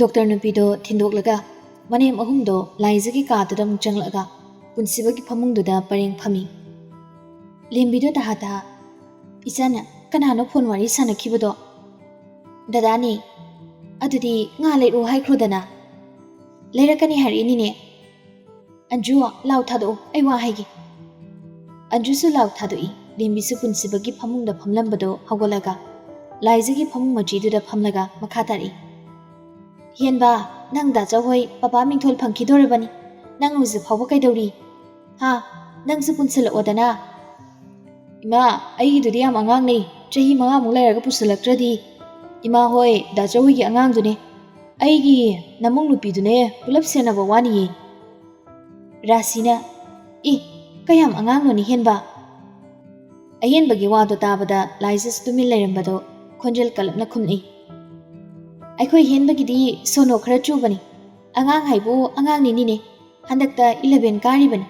ꯗꯣꯛꯇꯔ ꯅꯨꯄꯤꯗꯣ ꯊꯤꯟꯗꯣꯛꯂꯒ ꯃꯅꯦꯝ ꯑꯍꯨꯝꯗꯣ ꯂꯥꯏꯖꯒꯤ ꯀꯥꯗꯨꯗ ꯑꯃꯨꯛ ꯆꯪꯂꯛꯑꯒ ꯄꯨꯟꯁꯤꯕꯒꯤ ꯐꯃꯨꯡꯗꯨꯗ ꯄꯔꯦꯡ ꯐꯝꯃꯤ꯫ ꯂꯦꯝꯕꯤꯗꯣ ꯇꯍꯥ ꯇꯍꯥ, "ꯏꯆꯟ, ꯀꯅꯥꯅꯣ ꯐꯣꯟ ꯋꯥꯔꯤ ꯁꯥꯟꯅꯈꯤꯕꯗꯣ?" "ꯗꯗꯥꯅꯤ꯫" "ꯑꯗꯨꯗꯤ ꯉꯥ ꯂꯩꯔꯛꯑꯣ ꯍꯥꯏꯈ꯭ꯔꯣꯗꯅ꯫" "ꯂꯩꯔꯛꯀꯅꯤ ꯍꯥꯏꯔꯛꯏꯅꯤꯅꯦ꯫" "ꯑꯟꯖꯨ, ꯂꯥꯎ ꯊꯥꯗꯣꯛꯑꯣ, ꯑꯩ ꯋꯥ ꯍꯥꯏꯒꯦ꯫" ꯑꯟꯖꯨꯁꯨ ꯂꯥꯎ ꯊꯥꯗꯣꯛꯏ꯫ ꯂꯦꯝꯕꯤꯁꯨ ꯄꯨꯟꯁꯤꯕꯒꯤ ꯐꯃꯨꯡꯗ ꯐꯝꯂꯝꯕꯗꯣ ꯍꯧꯒꯠꯂꯒ ꯂꯥꯏꯖꯒꯤ ꯐꯃꯨꯡ ꯃꯆꯤꯗꯨꯗ ꯐꯝꯂꯒ ꯃꯈꯥ ꯇꯥꯔꯛꯏ꯫ "ꯍꯦꯟꯕ, ꯅꯪ ꯗꯥꯆꯧ ꯍꯣꯏ ꯄꯄꯥ ꯃꯤꯡꯊꯣꯜ ꯐꯪꯈꯤꯗꯣꯔꯕꯅꯤ꯫ ꯅꯪ ꯍꯧꯖꯤꯛ ꯐꯥꯎꯕ ꯀꯩꯗꯧꯔꯤ? ꯍꯥ? ꯅꯪꯁꯨ ꯄꯨꯟꯁꯤꯜꯂꯛꯑꯣꯗꯅ꯫" "ꯏꯃꯥ, ꯑꯩꯒꯤꯗꯨꯗꯤ ꯌꯥꯝ ꯑꯉꯥꯡꯅꯦ, ꯆꯍꯤ ꯃꯉꯥꯃꯨꯛ ꯂꯩꯔꯒ ꯄꯨꯁꯤꯜꯂꯛꯇ꯭ꯔꯗꯤ꯫ ꯏꯃꯥ ꯍꯣꯏ, ꯗꯥꯆꯧ ꯍꯣꯏꯒꯤ ꯑꯉꯥꯡꯗꯨꯅꯦ꯫ ꯑꯩꯒꯤ ꯅꯃꯧ ꯅꯨꯄꯤꯗꯨꯅꯦ, ꯄꯨꯂꯞ ꯁꯦꯟꯅꯕ ꯋꯥꯅꯤꯌꯦ꯫" ꯔꯥꯁꯤꯅ, "ꯏ, ꯀꯌꯥꯝ ꯑꯉꯥꯡꯅꯣꯅꯦ ꯍꯦꯟꯕ?" ꯑꯍꯦꯟꯕꯒꯤ ꯋꯥꯗꯣ ꯇꯥꯕꯗ ꯂꯥꯏꯖꯁ ꯇꯨꯃꯤꯟ ꯂꯩꯔꯝꯕꯗꯣ ꯈꯣꯟꯖꯦꯜ ꯀꯜꯂꯞꯅ ꯈꯨꯝꯂꯛꯏ꯫ ꯑꯩꯈꯣꯏ ꯍꯦꯟꯕꯒꯤꯗꯤ ꯁꯣꯅꯣ ꯈꯔ ꯆꯨꯕꯅꯤ꯫ ꯑꯉꯥꯡ ꯍꯥꯏꯕꯨ ꯑꯉꯥꯡꯅꯤꯅꯤꯅꯦ, ꯍꯟꯗꯛꯇ ꯏꯂꯚꯦꯟ ꯀꯥꯔꯤꯕꯅꯤ꯫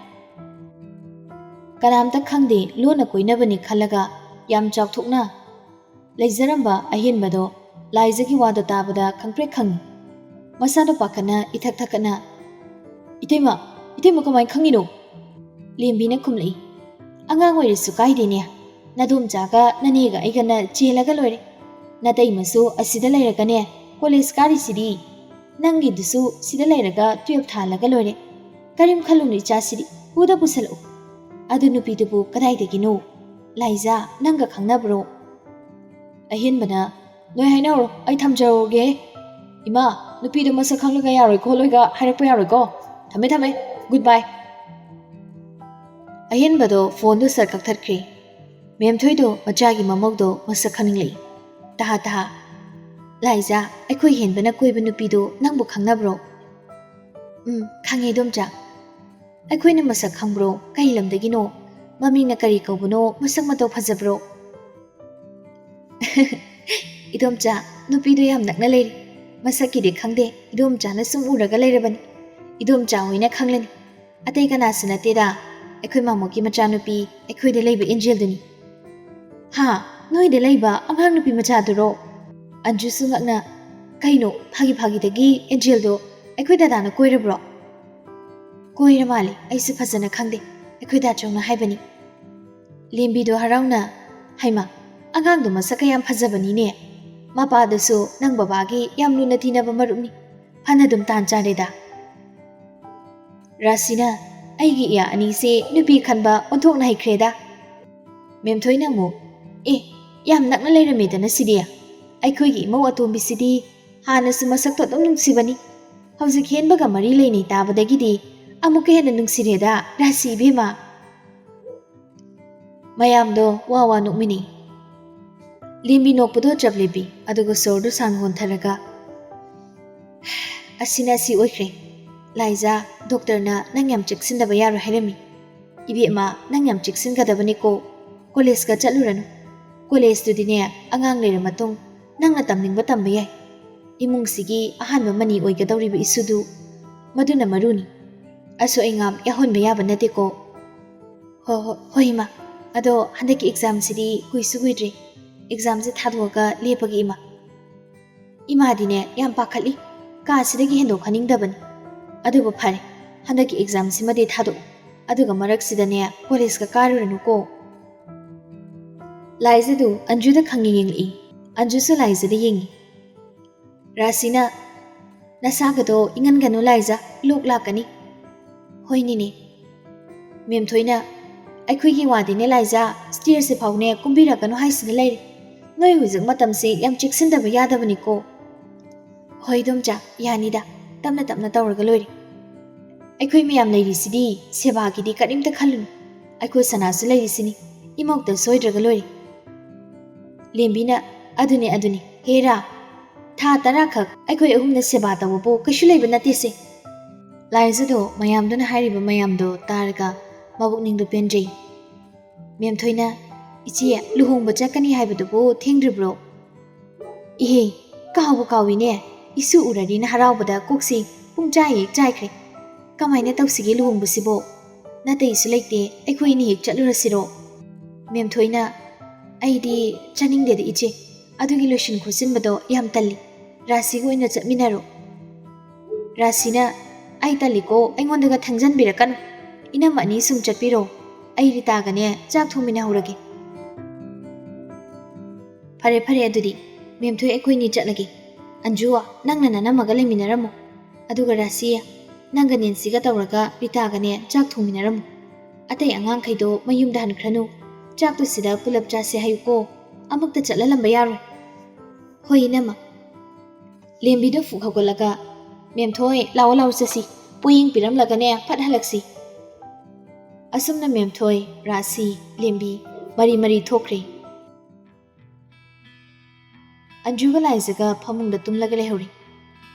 ꯀꯅꯥꯝꯇ ꯈꯪꯗꯦ, ꯂꯣꯟꯅ ꯀꯣꯏꯅꯕꯅꯤ ꯈꯜꯂꯒ ꯌꯥꯝ ꯆꯥꯎꯊꯣꯛꯅ ꯂꯩꯖꯔꯝꯕ ꯑꯍꯦꯟꯕꯗꯣ ꯂꯥꯏꯖꯒꯤ ꯋꯥꯗꯣ ꯇꯥꯕꯗ ꯈꯪꯄ꯭ꯔꯦꯛ ꯈꯪꯉꯤ꯫ ꯃꯁꯥꯗꯣ ꯄꯥꯈꯠꯅ ꯏꯊꯛ ꯊꯛꯀꯠꯅ, "ꯏꯇꯩꯃ, ꯏꯇꯩꯃ ꯀꯃꯥꯏꯅ ꯈꯪꯉꯤꯅꯣ?" ꯂꯦꯝꯕꯤꯅ ꯈꯨꯝꯂꯛꯏ, "ꯑꯉꯥꯡ ꯑꯣꯏꯔꯁꯨ ꯀꯥꯏꯗꯦꯅꯦ, ꯅꯗꯣꯝꯆꯥꯒ ꯅꯅꯦꯒ ꯑꯩꯒꯅ ꯆꯦꯜꯂꯒ ꯂꯣꯏꯔꯦ꯫ ꯅꯇꯩꯃꯁꯨ ꯑꯁꯤꯗ ꯂꯩꯔꯒꯅꯦ ꯀꯣꯂꯦꯖ ꯀꯥꯔꯤꯁꯤꯗꯤ꯫ ꯅꯪꯒꯤꯗꯨꯁꯨ ꯁꯤꯗ ꯂꯩꯔꯒ ꯇꯨꯌꯦꯜꯞ ꯊꯥꯜꯂꯒ ꯂꯣꯏꯔꯦ꯫ ꯀꯔꯤꯝ ꯈꯜꯂꯨꯅꯨ ꯏꯆꯥꯁꯤꯗꯤ, ꯄꯨꯗ ꯄꯨꯁꯜꯂꯛꯎ꯫ ꯑꯗꯨ ꯅꯨꯄꯤꯗꯨꯕꯨ ꯀꯗꯥꯏꯗꯒꯤꯅꯣ? ꯂꯥꯏꯖꯥ, ꯅꯪꯒ ꯈꯪꯅꯕ꯭ꯔꯣ?" ꯑꯍꯦꯟꯕꯅ, "ꯅꯣꯏ ꯍꯥꯏꯅꯍꯧꯔꯣ, ꯑꯩ ꯊꯝꯖꯔꯨꯔꯒꯦ꯫ ꯏꯃꯥ, ꯅꯨꯄꯤꯗꯣ ꯃꯁꯛ ꯈꯪꯂꯒ ꯌꯥꯔꯣꯏ ꯈꯣꯠꯂꯣꯏꯒ ꯍꯥꯏꯔꯛꯄ ꯌꯥꯔꯣꯏꯀꯣ꯫ ꯊꯝꯃꯦ, ꯊꯝꯃꯦ꯫ ꯒꯨꯗ ꯕꯥꯏ꯫" ꯑꯍꯦꯟꯕꯗꯣ ꯐꯣꯟꯗꯣ ꯁꯠ ꯀꯛꯊꯠꯈ꯭ꯔꯦ꯫ ꯃꯦꯝꯊꯣꯏꯗꯣ ꯃꯆꯥꯒꯤ ꯃꯃꯧꯗꯣ ꯃꯁꯛ ꯈꯪꯅꯤꯡꯂꯛꯏ꯫ ꯇꯍꯥ ꯇꯍꯥ, "ꯂꯥꯏꯖꯥ, ꯑꯩꯈꯣꯏ ꯍꯦꯟꯕꯅ ꯀꯣꯏꯕ ꯅꯨꯄꯤꯗꯣ ꯅꯪꯕꯨ ꯈꯪꯅꯕ꯭ꯔꯣ?" "ꯎꯝ, ꯈꯪꯉꯦ ꯏꯗꯣꯝꯆꯥ꯫" "ꯑꯩꯈꯣꯏꯅ ꯃꯁꯛ ꯈꯪꯕ꯭ꯔꯣ? ꯀꯩ ꯂꯝꯗꯒꯤꯅꯣ? ꯃꯃꯤꯡꯅ ꯀꯔꯤ ꯀꯧꯕꯅꯣ? ꯃꯁꯛ ꯃꯇꯧ ꯐꯖꯕ꯭ꯔꯣ?" "ꯏꯗꯣꯝꯆꯥ, ꯅꯨꯄꯤꯗꯣ ꯌꯥꯝ ꯅꯛꯅ ꯂꯩꯔꯦ꯫ ꯃꯁꯛꯀꯤꯗꯤ ꯈꯪꯗꯦ, ꯏꯗꯣꯝꯆꯥꯅ ꯁꯨꯝ ꯎꯔꯒ ꯂꯩꯔꯕꯅꯤ꯫ ꯏꯗꯣꯝꯆꯥ ꯍꯣꯏꯅ ꯈꯪꯂꯅꯤ꯫ ꯑꯇꯩ ꯀꯅꯥꯁꯨ ꯅꯠꯇꯦꯗ, ꯑꯩꯈꯣꯏ ꯃꯥꯃꯣꯒꯤ ꯃꯆꯥꯅꯨꯄꯤ, ꯑꯩꯈꯣꯏꯗ ꯂꯩꯕ ꯑꯦꯟꯖꯦꯜꯗꯨꯅꯤ꯫" "ꯍꯥ? ꯅꯣꯏꯗ ꯂꯩꯕ ꯑꯉꯥꯡ ꯅꯨꯄꯤ ꯃꯆꯥꯗꯨꯔꯣ?" ꯑꯟꯖꯨꯁꯨ ꯉꯛꯅ, "ꯀꯩꯅꯣ, ꯐꯥꯒꯤ ꯐꯥꯒꯤꯗꯒꯤ ꯑꯦꯟꯖꯦꯜꯗꯣ ꯑꯩꯈꯣꯏ ꯗꯗꯥꯅ ꯀꯣꯏꯔꯕ꯭ꯔꯣ?" "ꯀꯣꯏꯔ ꯃꯥꯜꯂꯦ, ꯑꯩꯁꯨ ꯐꯖꯅ ꯈꯪꯗꯦ, ꯑꯩꯈꯣꯏ ꯗꯥꯆꯧꯅ ꯍꯥꯏꯕꯅꯤ꯫" ꯂꯦꯝꯕꯤꯗꯣ ꯍꯔꯥꯎꯅ, "ꯍꯩꯃꯥ, ꯑꯉꯥꯡꯗꯣ ꯃꯁꯛꯀ ꯌꯥꯝ ꯐꯖꯕꯅꯤꯅꯦ꯫ ꯃꯄꯥꯗꯨꯁꯨ ꯅꯪ ꯕꯕꯥꯒꯤ ꯌꯥꯝ ꯂꯨꯅ ꯇꯤꯟꯅꯕ ꯃꯔꯨꯞꯅꯤ꯫ ꯐꯅꯗꯨꯝ ꯇꯥꯟ ꯆꯥꯔꯦꯗ꯫" ꯔꯥꯁꯤꯅ, "ꯑꯩꯒꯤ ꯏꯌꯥ ꯑꯅꯤꯁꯦ ꯅꯨꯄꯤ ꯈꯟꯕ ꯑꯣꯟꯊꯣꯛꯅ ꯍꯩꯈ꯭ꯔꯦꯗ꯫" ꯃꯦꯝꯊꯣꯏꯅ ꯑꯃꯨꯛ, "ꯑꯦ, ꯌꯥꯝ ꯅꯛꯅ ꯂꯩꯔꯝꯃꯦꯗꯅ ꯁꯤꯗꯤ꯫ ꯑꯩꯈꯣꯏꯒꯤ ꯏꯃꯧ ꯑꯇꯣꯝꯕꯤꯁꯤꯗꯤ ꯍꯥꯟꯅꯁꯨ ꯃꯁꯛꯇꯣ ꯑꯗꯨꯝ ꯅꯨꯡꯁꯤꯕꯅꯤ꯫ ꯍꯧꯖꯤꯛ ꯍꯦꯟꯕꯒ ꯃꯔꯤ ꯂꯩꯅꯩ ꯇꯥꯕꯗꯒꯤꯗꯤ ꯑꯃꯨꯛꯀ ꯍꯦꯟꯅ ꯅꯨꯡꯁꯤꯔꯦꯗ, ꯔꯥꯁꯤ ꯏꯕꯦꯝꯃ꯫" ꯃꯌꯥꯝꯗꯣ ꯋꯥ ꯋꯥ ꯅꯣꯛꯃꯤꯟꯅꯩ꯫ ꯂꯦꯝꯕꯤ ꯅꯣꯛꯄꯗꯣ ꯆꯞ ꯂꯦꯞꯄꯤ, ꯑꯗꯨꯒ ꯁꯣꯔꯗꯨ ꯁꯥꯡ ꯍꯣꯟꯊꯔꯒ, "ꯑꯁꯤꯅ ꯑꯁꯤ ꯑꯣꯏꯈ꯭ꯔꯦ꯫ ꯂꯥꯏꯖꯥ, ꯗꯣꯛꯇꯔꯅ ꯅꯪ ꯌꯥꯝ ꯆꯦꯛꯁꯤꯟꯗꯕ ꯌꯥꯔꯣꯏ ꯍꯥꯏꯔꯝꯃꯤ꯫ ꯏꯕꯦꯝꯃ, ꯅꯪ ꯌꯥꯝ ꯆꯦꯛꯁꯤꯟꯒꯗꯕꯅꯤꯀꯣ꯫ ꯀꯣꯂꯦꯖꯀ ꯆꯠꯂꯨꯔꯅꯨ꯫ ꯀꯣꯂꯦꯖꯇꯨꯗꯤꯅꯦ, ꯑꯉꯥꯡ ꯂꯩꯔ ꯃꯇꯨꯡ ꯅꯪꯅ ꯇꯝꯅꯤꯡꯕ ꯇꯝꯕ ꯌꯥꯏ꯫" ꯏꯃꯨꯡꯁꯤꯒꯤ ꯑꯍꯥꯟꯕ ꯃꯅꯤ ꯑꯣꯏꯒꯗꯧꯔꯤꯕ ꯏꯁꯨꯗꯨ ꯃꯗꯨꯅ ꯃꯔꯨꯅꯤ꯫ ꯑꯁꯣꯏ ꯑꯉꯥꯝ ꯌꯥꯎꯍꯟꯕ ꯌꯥꯕ ꯅꯠꯇꯦꯀꯣ꯫ ꯍꯣ, ꯍꯣ, ꯍꯣꯏ ꯏꯃꯥ꯫ ꯑꯗꯣ ꯍꯟꯗꯛꯀꯤ ꯑꯦꯛꯖꯥꯝꯁꯤꯗꯤ ꯀꯨꯏꯁꯨ ꯀꯨꯏꯗ꯭ꯔꯦ꯫ ꯑꯦꯛꯖꯥꯝꯁꯦ ꯊꯥꯗꯣꯛꯑꯒ ꯂꯦꯞꯄꯒꯦ ꯏꯃꯥ꯫ ꯏꯃꯥꯗꯤꯅꯦ ꯌꯥꯝ ꯄꯥꯈꯠꯂꯤ꯫ ꯀꯥꯁꯤꯗꯒꯤ ꯍꯦꯟꯗꯣꯛꯍꯟꯅꯤꯡꯗꯕꯅꯤ꯫ ꯑꯗꯨꯕꯨ ꯐꯔꯦ, ꯍꯟꯗꯛꯀꯤ ꯑꯦꯛꯖꯥꯝꯁꯤꯃꯗꯤ ꯊꯥꯗꯣꯛꯎ꯫ ꯑꯗꯨꯒ ꯃꯔꯛꯁꯤꯗꯅꯦ ꯀꯣꯂꯦꯖꯀ ꯀꯥꯔꯨꯔꯅꯨꯀꯣ꯫ ꯂꯥꯏꯖꯗꯨ ꯑꯟꯖꯨꯗ ꯈꯪꯌꯦꯡ ꯌꯦꯡꯂꯛꯏ꯫ ꯑꯟꯖꯨꯁꯨ ꯂꯥꯏꯖꯗ ꯌꯦꯡꯉꯤ꯫ ꯔꯥꯁꯤꯅ, "ꯅꯁꯥꯒꯗꯣ ꯏꯪꯍꯟꯒꯅꯨ ꯂꯥꯏꯖ, ꯂꯣꯛ ꯂꯥꯛꯀꯅꯤ꯫" "ꯍꯣꯏꯅꯤꯅꯦ꯫" ꯃꯦꯝꯊꯣꯏꯅ, "ꯑꯩꯈꯣꯏꯒꯤ ꯋꯥꯗꯤꯅꯦ ꯂꯥꯏꯖ, ꯁ꯭ꯇꯦꯌꯔꯁꯦ ꯐꯥꯎꯅꯦ ꯀꯨꯝꯕꯤꯔꯛꯀꯅꯨ ꯍꯥꯏꯁꯤꯅ ꯂꯩꯔꯦ꯫ ꯅꯣꯏ ꯍꯧꯖꯤꯛ ꯃꯇꯝꯁꯦ ꯌꯥꯝ ꯆꯦꯛꯁꯤꯟꯗꯕ ꯌꯥꯗꯕꯅꯤꯀꯣ꯫" "ꯍꯣꯏ ꯏꯗꯣꯝꯆꯥ, ꯌꯥꯅꯤꯗ, ꯇꯞꯅ ꯇꯞꯅ ꯇꯧꯔꯒ ꯂꯣꯏꯔꯦ꯫ ꯑꯩꯈꯣꯏ ꯃꯌꯥꯝ ꯂꯩꯔꯤꯁꯤꯗꯤ, ꯁꯦꯕꯥꯒꯤꯗꯤ ꯀꯔꯤꯝꯇ ꯈꯜꯂꯨꯅꯨ꯫ ꯑꯩꯈꯣꯏ ꯁꯅꯥꯁꯨ ꯂꯩꯔꯤꯁꯤꯅꯤ, ꯏꯃꯧꯇ ꯁꯣꯏꯗ꯭ꯔꯒ ꯂꯣꯏꯔꯦ꯫" ꯂꯦꯝꯕꯤꯅ, "ꯑꯗꯨꯅꯤ, ꯑꯗꯨꯅꯤ, ꯍꯦꯔꯥ, ꯊꯥ ꯇꯔꯥꯈꯛ ꯑꯩꯈꯣꯏ ꯑꯍꯨꯝꯅ ꯁꯦꯕꯥ ꯇꯧꯕꯕꯨ ꯀꯩꯁꯨ ꯂꯩꯕ ꯅꯠꯇꯦꯁꯦ꯫" ꯂꯥꯏꯖꯗꯣ ꯃꯌꯥꯝꯗꯨꯅ ꯍꯥꯏꯔꯤꯕ ꯃꯌꯥꯝꯗꯣ ꯇꯥꯔꯒ ꯃꯕꯨꯛꯅꯤꯡꯗꯣ ꯄꯦꯟꯖꯩ꯫ ꯃꯦꯝꯊꯣꯏꯅ, "ꯏꯆꯦ, ꯂꯨꯍꯣꯡꯕ ꯆꯠꯀꯅꯤ ꯍꯥꯏꯕꯗꯨꯕꯨ ꯊꯦꯡꯗ꯭ꯔꯤꯕ꯭ꯔꯣ?" "ꯏꯍꯦ, ꯀꯥꯎꯕꯨ ꯀꯥꯎꯏꯅꯦ꯫ ꯏꯁꯨ ꯎꯔꯔꯤꯅ ꯍꯔꯥꯎꯕꯗ ꯀꯣꯛꯁꯤ ꯄꯨꯡ ꯆꯥꯏ ꯍꯦꯛ ꯆꯥꯏꯈ꯭ꯔꯦ꯫ ꯀꯃꯥꯏꯅ ꯇꯧꯁꯤꯒꯦ ꯂꯨꯍꯣꯡꯕꯁꯤꯕꯣ? ꯅꯥꯇꯩꯁꯨ ꯂꯩꯇꯦ, ꯑꯩꯈꯣꯏ ꯑꯅꯤ ꯍꯦꯛ ꯆꯠꯂꯨꯔꯁꯤꯔꯣ?" ꯃꯦꯝꯊꯣꯏꯅ, "ꯑꯩꯗꯤ ꯆꯠꯅꯤꯡꯗꯦꯗ ꯏꯆꯦ, ꯑꯗꯨꯒꯤ ꯂꯣꯏꯁꯤꯟ ꯈꯣꯠꯆꯤꯟꯕꯗꯣ ꯌꯥꯝ ꯇꯜꯂꯤ꯫ ꯔꯥꯁꯤꯒ ꯑꯣꯏꯅ ꯆꯠꯃꯤꯟꯅꯔꯣ꯫" ꯔꯥꯁꯤꯅ, "ꯑꯩ ꯇꯜꯂꯤꯀꯣ, ꯑꯩꯉꯣꯟꯗꯒ ꯊꯪꯖꯟꯕꯤꯔꯛꯀꯅꯨ꯫ ꯏꯅꯝꯃ ꯑꯅꯤ ꯁꯨꯝ ꯆꯠꯄꯤꯔꯣ, ꯑꯩ ꯔꯤꯇꯥꯒꯅꯦ ꯆꯥꯛ ꯊꯣꯡꯃꯤꯟꯅꯍꯧꯔꯒꯦ꯫" "ꯐꯔꯦ, ꯐꯔꯦ, ꯑꯗꯨꯗꯤ ꯃꯦꯝꯊꯣꯏ ꯑꯩꯈꯣꯏꯅꯤ ꯆꯠꯂꯒꯦ꯫ ꯑꯟꯖꯨ, ꯅꯪꯅ ꯅꯅꯝꯃꯒ ꯂꯩꯃꯤꯟꯅꯔꯝꯃꯣ꯫ ꯑꯗꯨꯒ ꯔꯥꯁꯤ, ꯅꯪꯒ ꯅꯦꯟꯁꯤꯒ ꯇꯧꯔꯒ ꯔꯤꯇꯥꯒꯅꯦ ꯆꯥꯛ ꯊꯣꯡꯃꯤꯟꯅꯔꯝꯃꯣ꯫ ꯑꯇꯩ ꯑꯉꯥꯡꯈꯩꯗꯣ ꯃꯌꯨꯝꯗ ꯍꯟꯈ꯭ꯔꯅꯨ꯫ ꯆꯥꯛꯇꯨ ꯁꯤꯗ ꯄꯨꯂꯞ ꯆꯥꯁꯦ ꯍꯥꯏꯌꯨꯀꯣ꯫ ꯑꯃꯨꯛꯇ ꯆꯠꯍꯜꯂꯝꯕ ꯌꯥꯔꯣꯏ꯫" "ꯍꯣꯏ, ꯏꯅꯝꯃ꯫" ꯂꯦꯝꯕꯤꯗꯨ ꯐꯨꯛ ꯍꯧꯒꯠꯂꯒ, "ꯃꯦꯝꯊꯣꯏ, ꯂꯥꯛꯑꯣ, ꯂꯥꯛꯑꯣ, ꯆꯠꯁꯤ꯫ ꯄꯣꯌꯦꯡ ꯄꯤꯔꯝꯂꯒꯅꯦ ꯐꯠ ꯍꯜꯂꯛꯁꯤ꯫" ꯑꯁꯨꯝꯅ ꯃꯦꯝꯊꯣꯏ, ꯔꯥꯁꯤ, ꯂꯦꯝꯕꯤ ꯃꯔꯤ ꯃꯔꯤ ꯊꯣꯛꯈ꯭ꯔꯦ꯫ ꯑꯟꯖꯨꯒ ꯂꯥꯏꯖꯒ ꯐꯃꯨꯡꯗ ꯇꯨꯝꯂꯒ ꯂꯩꯍꯧꯔꯤ꯫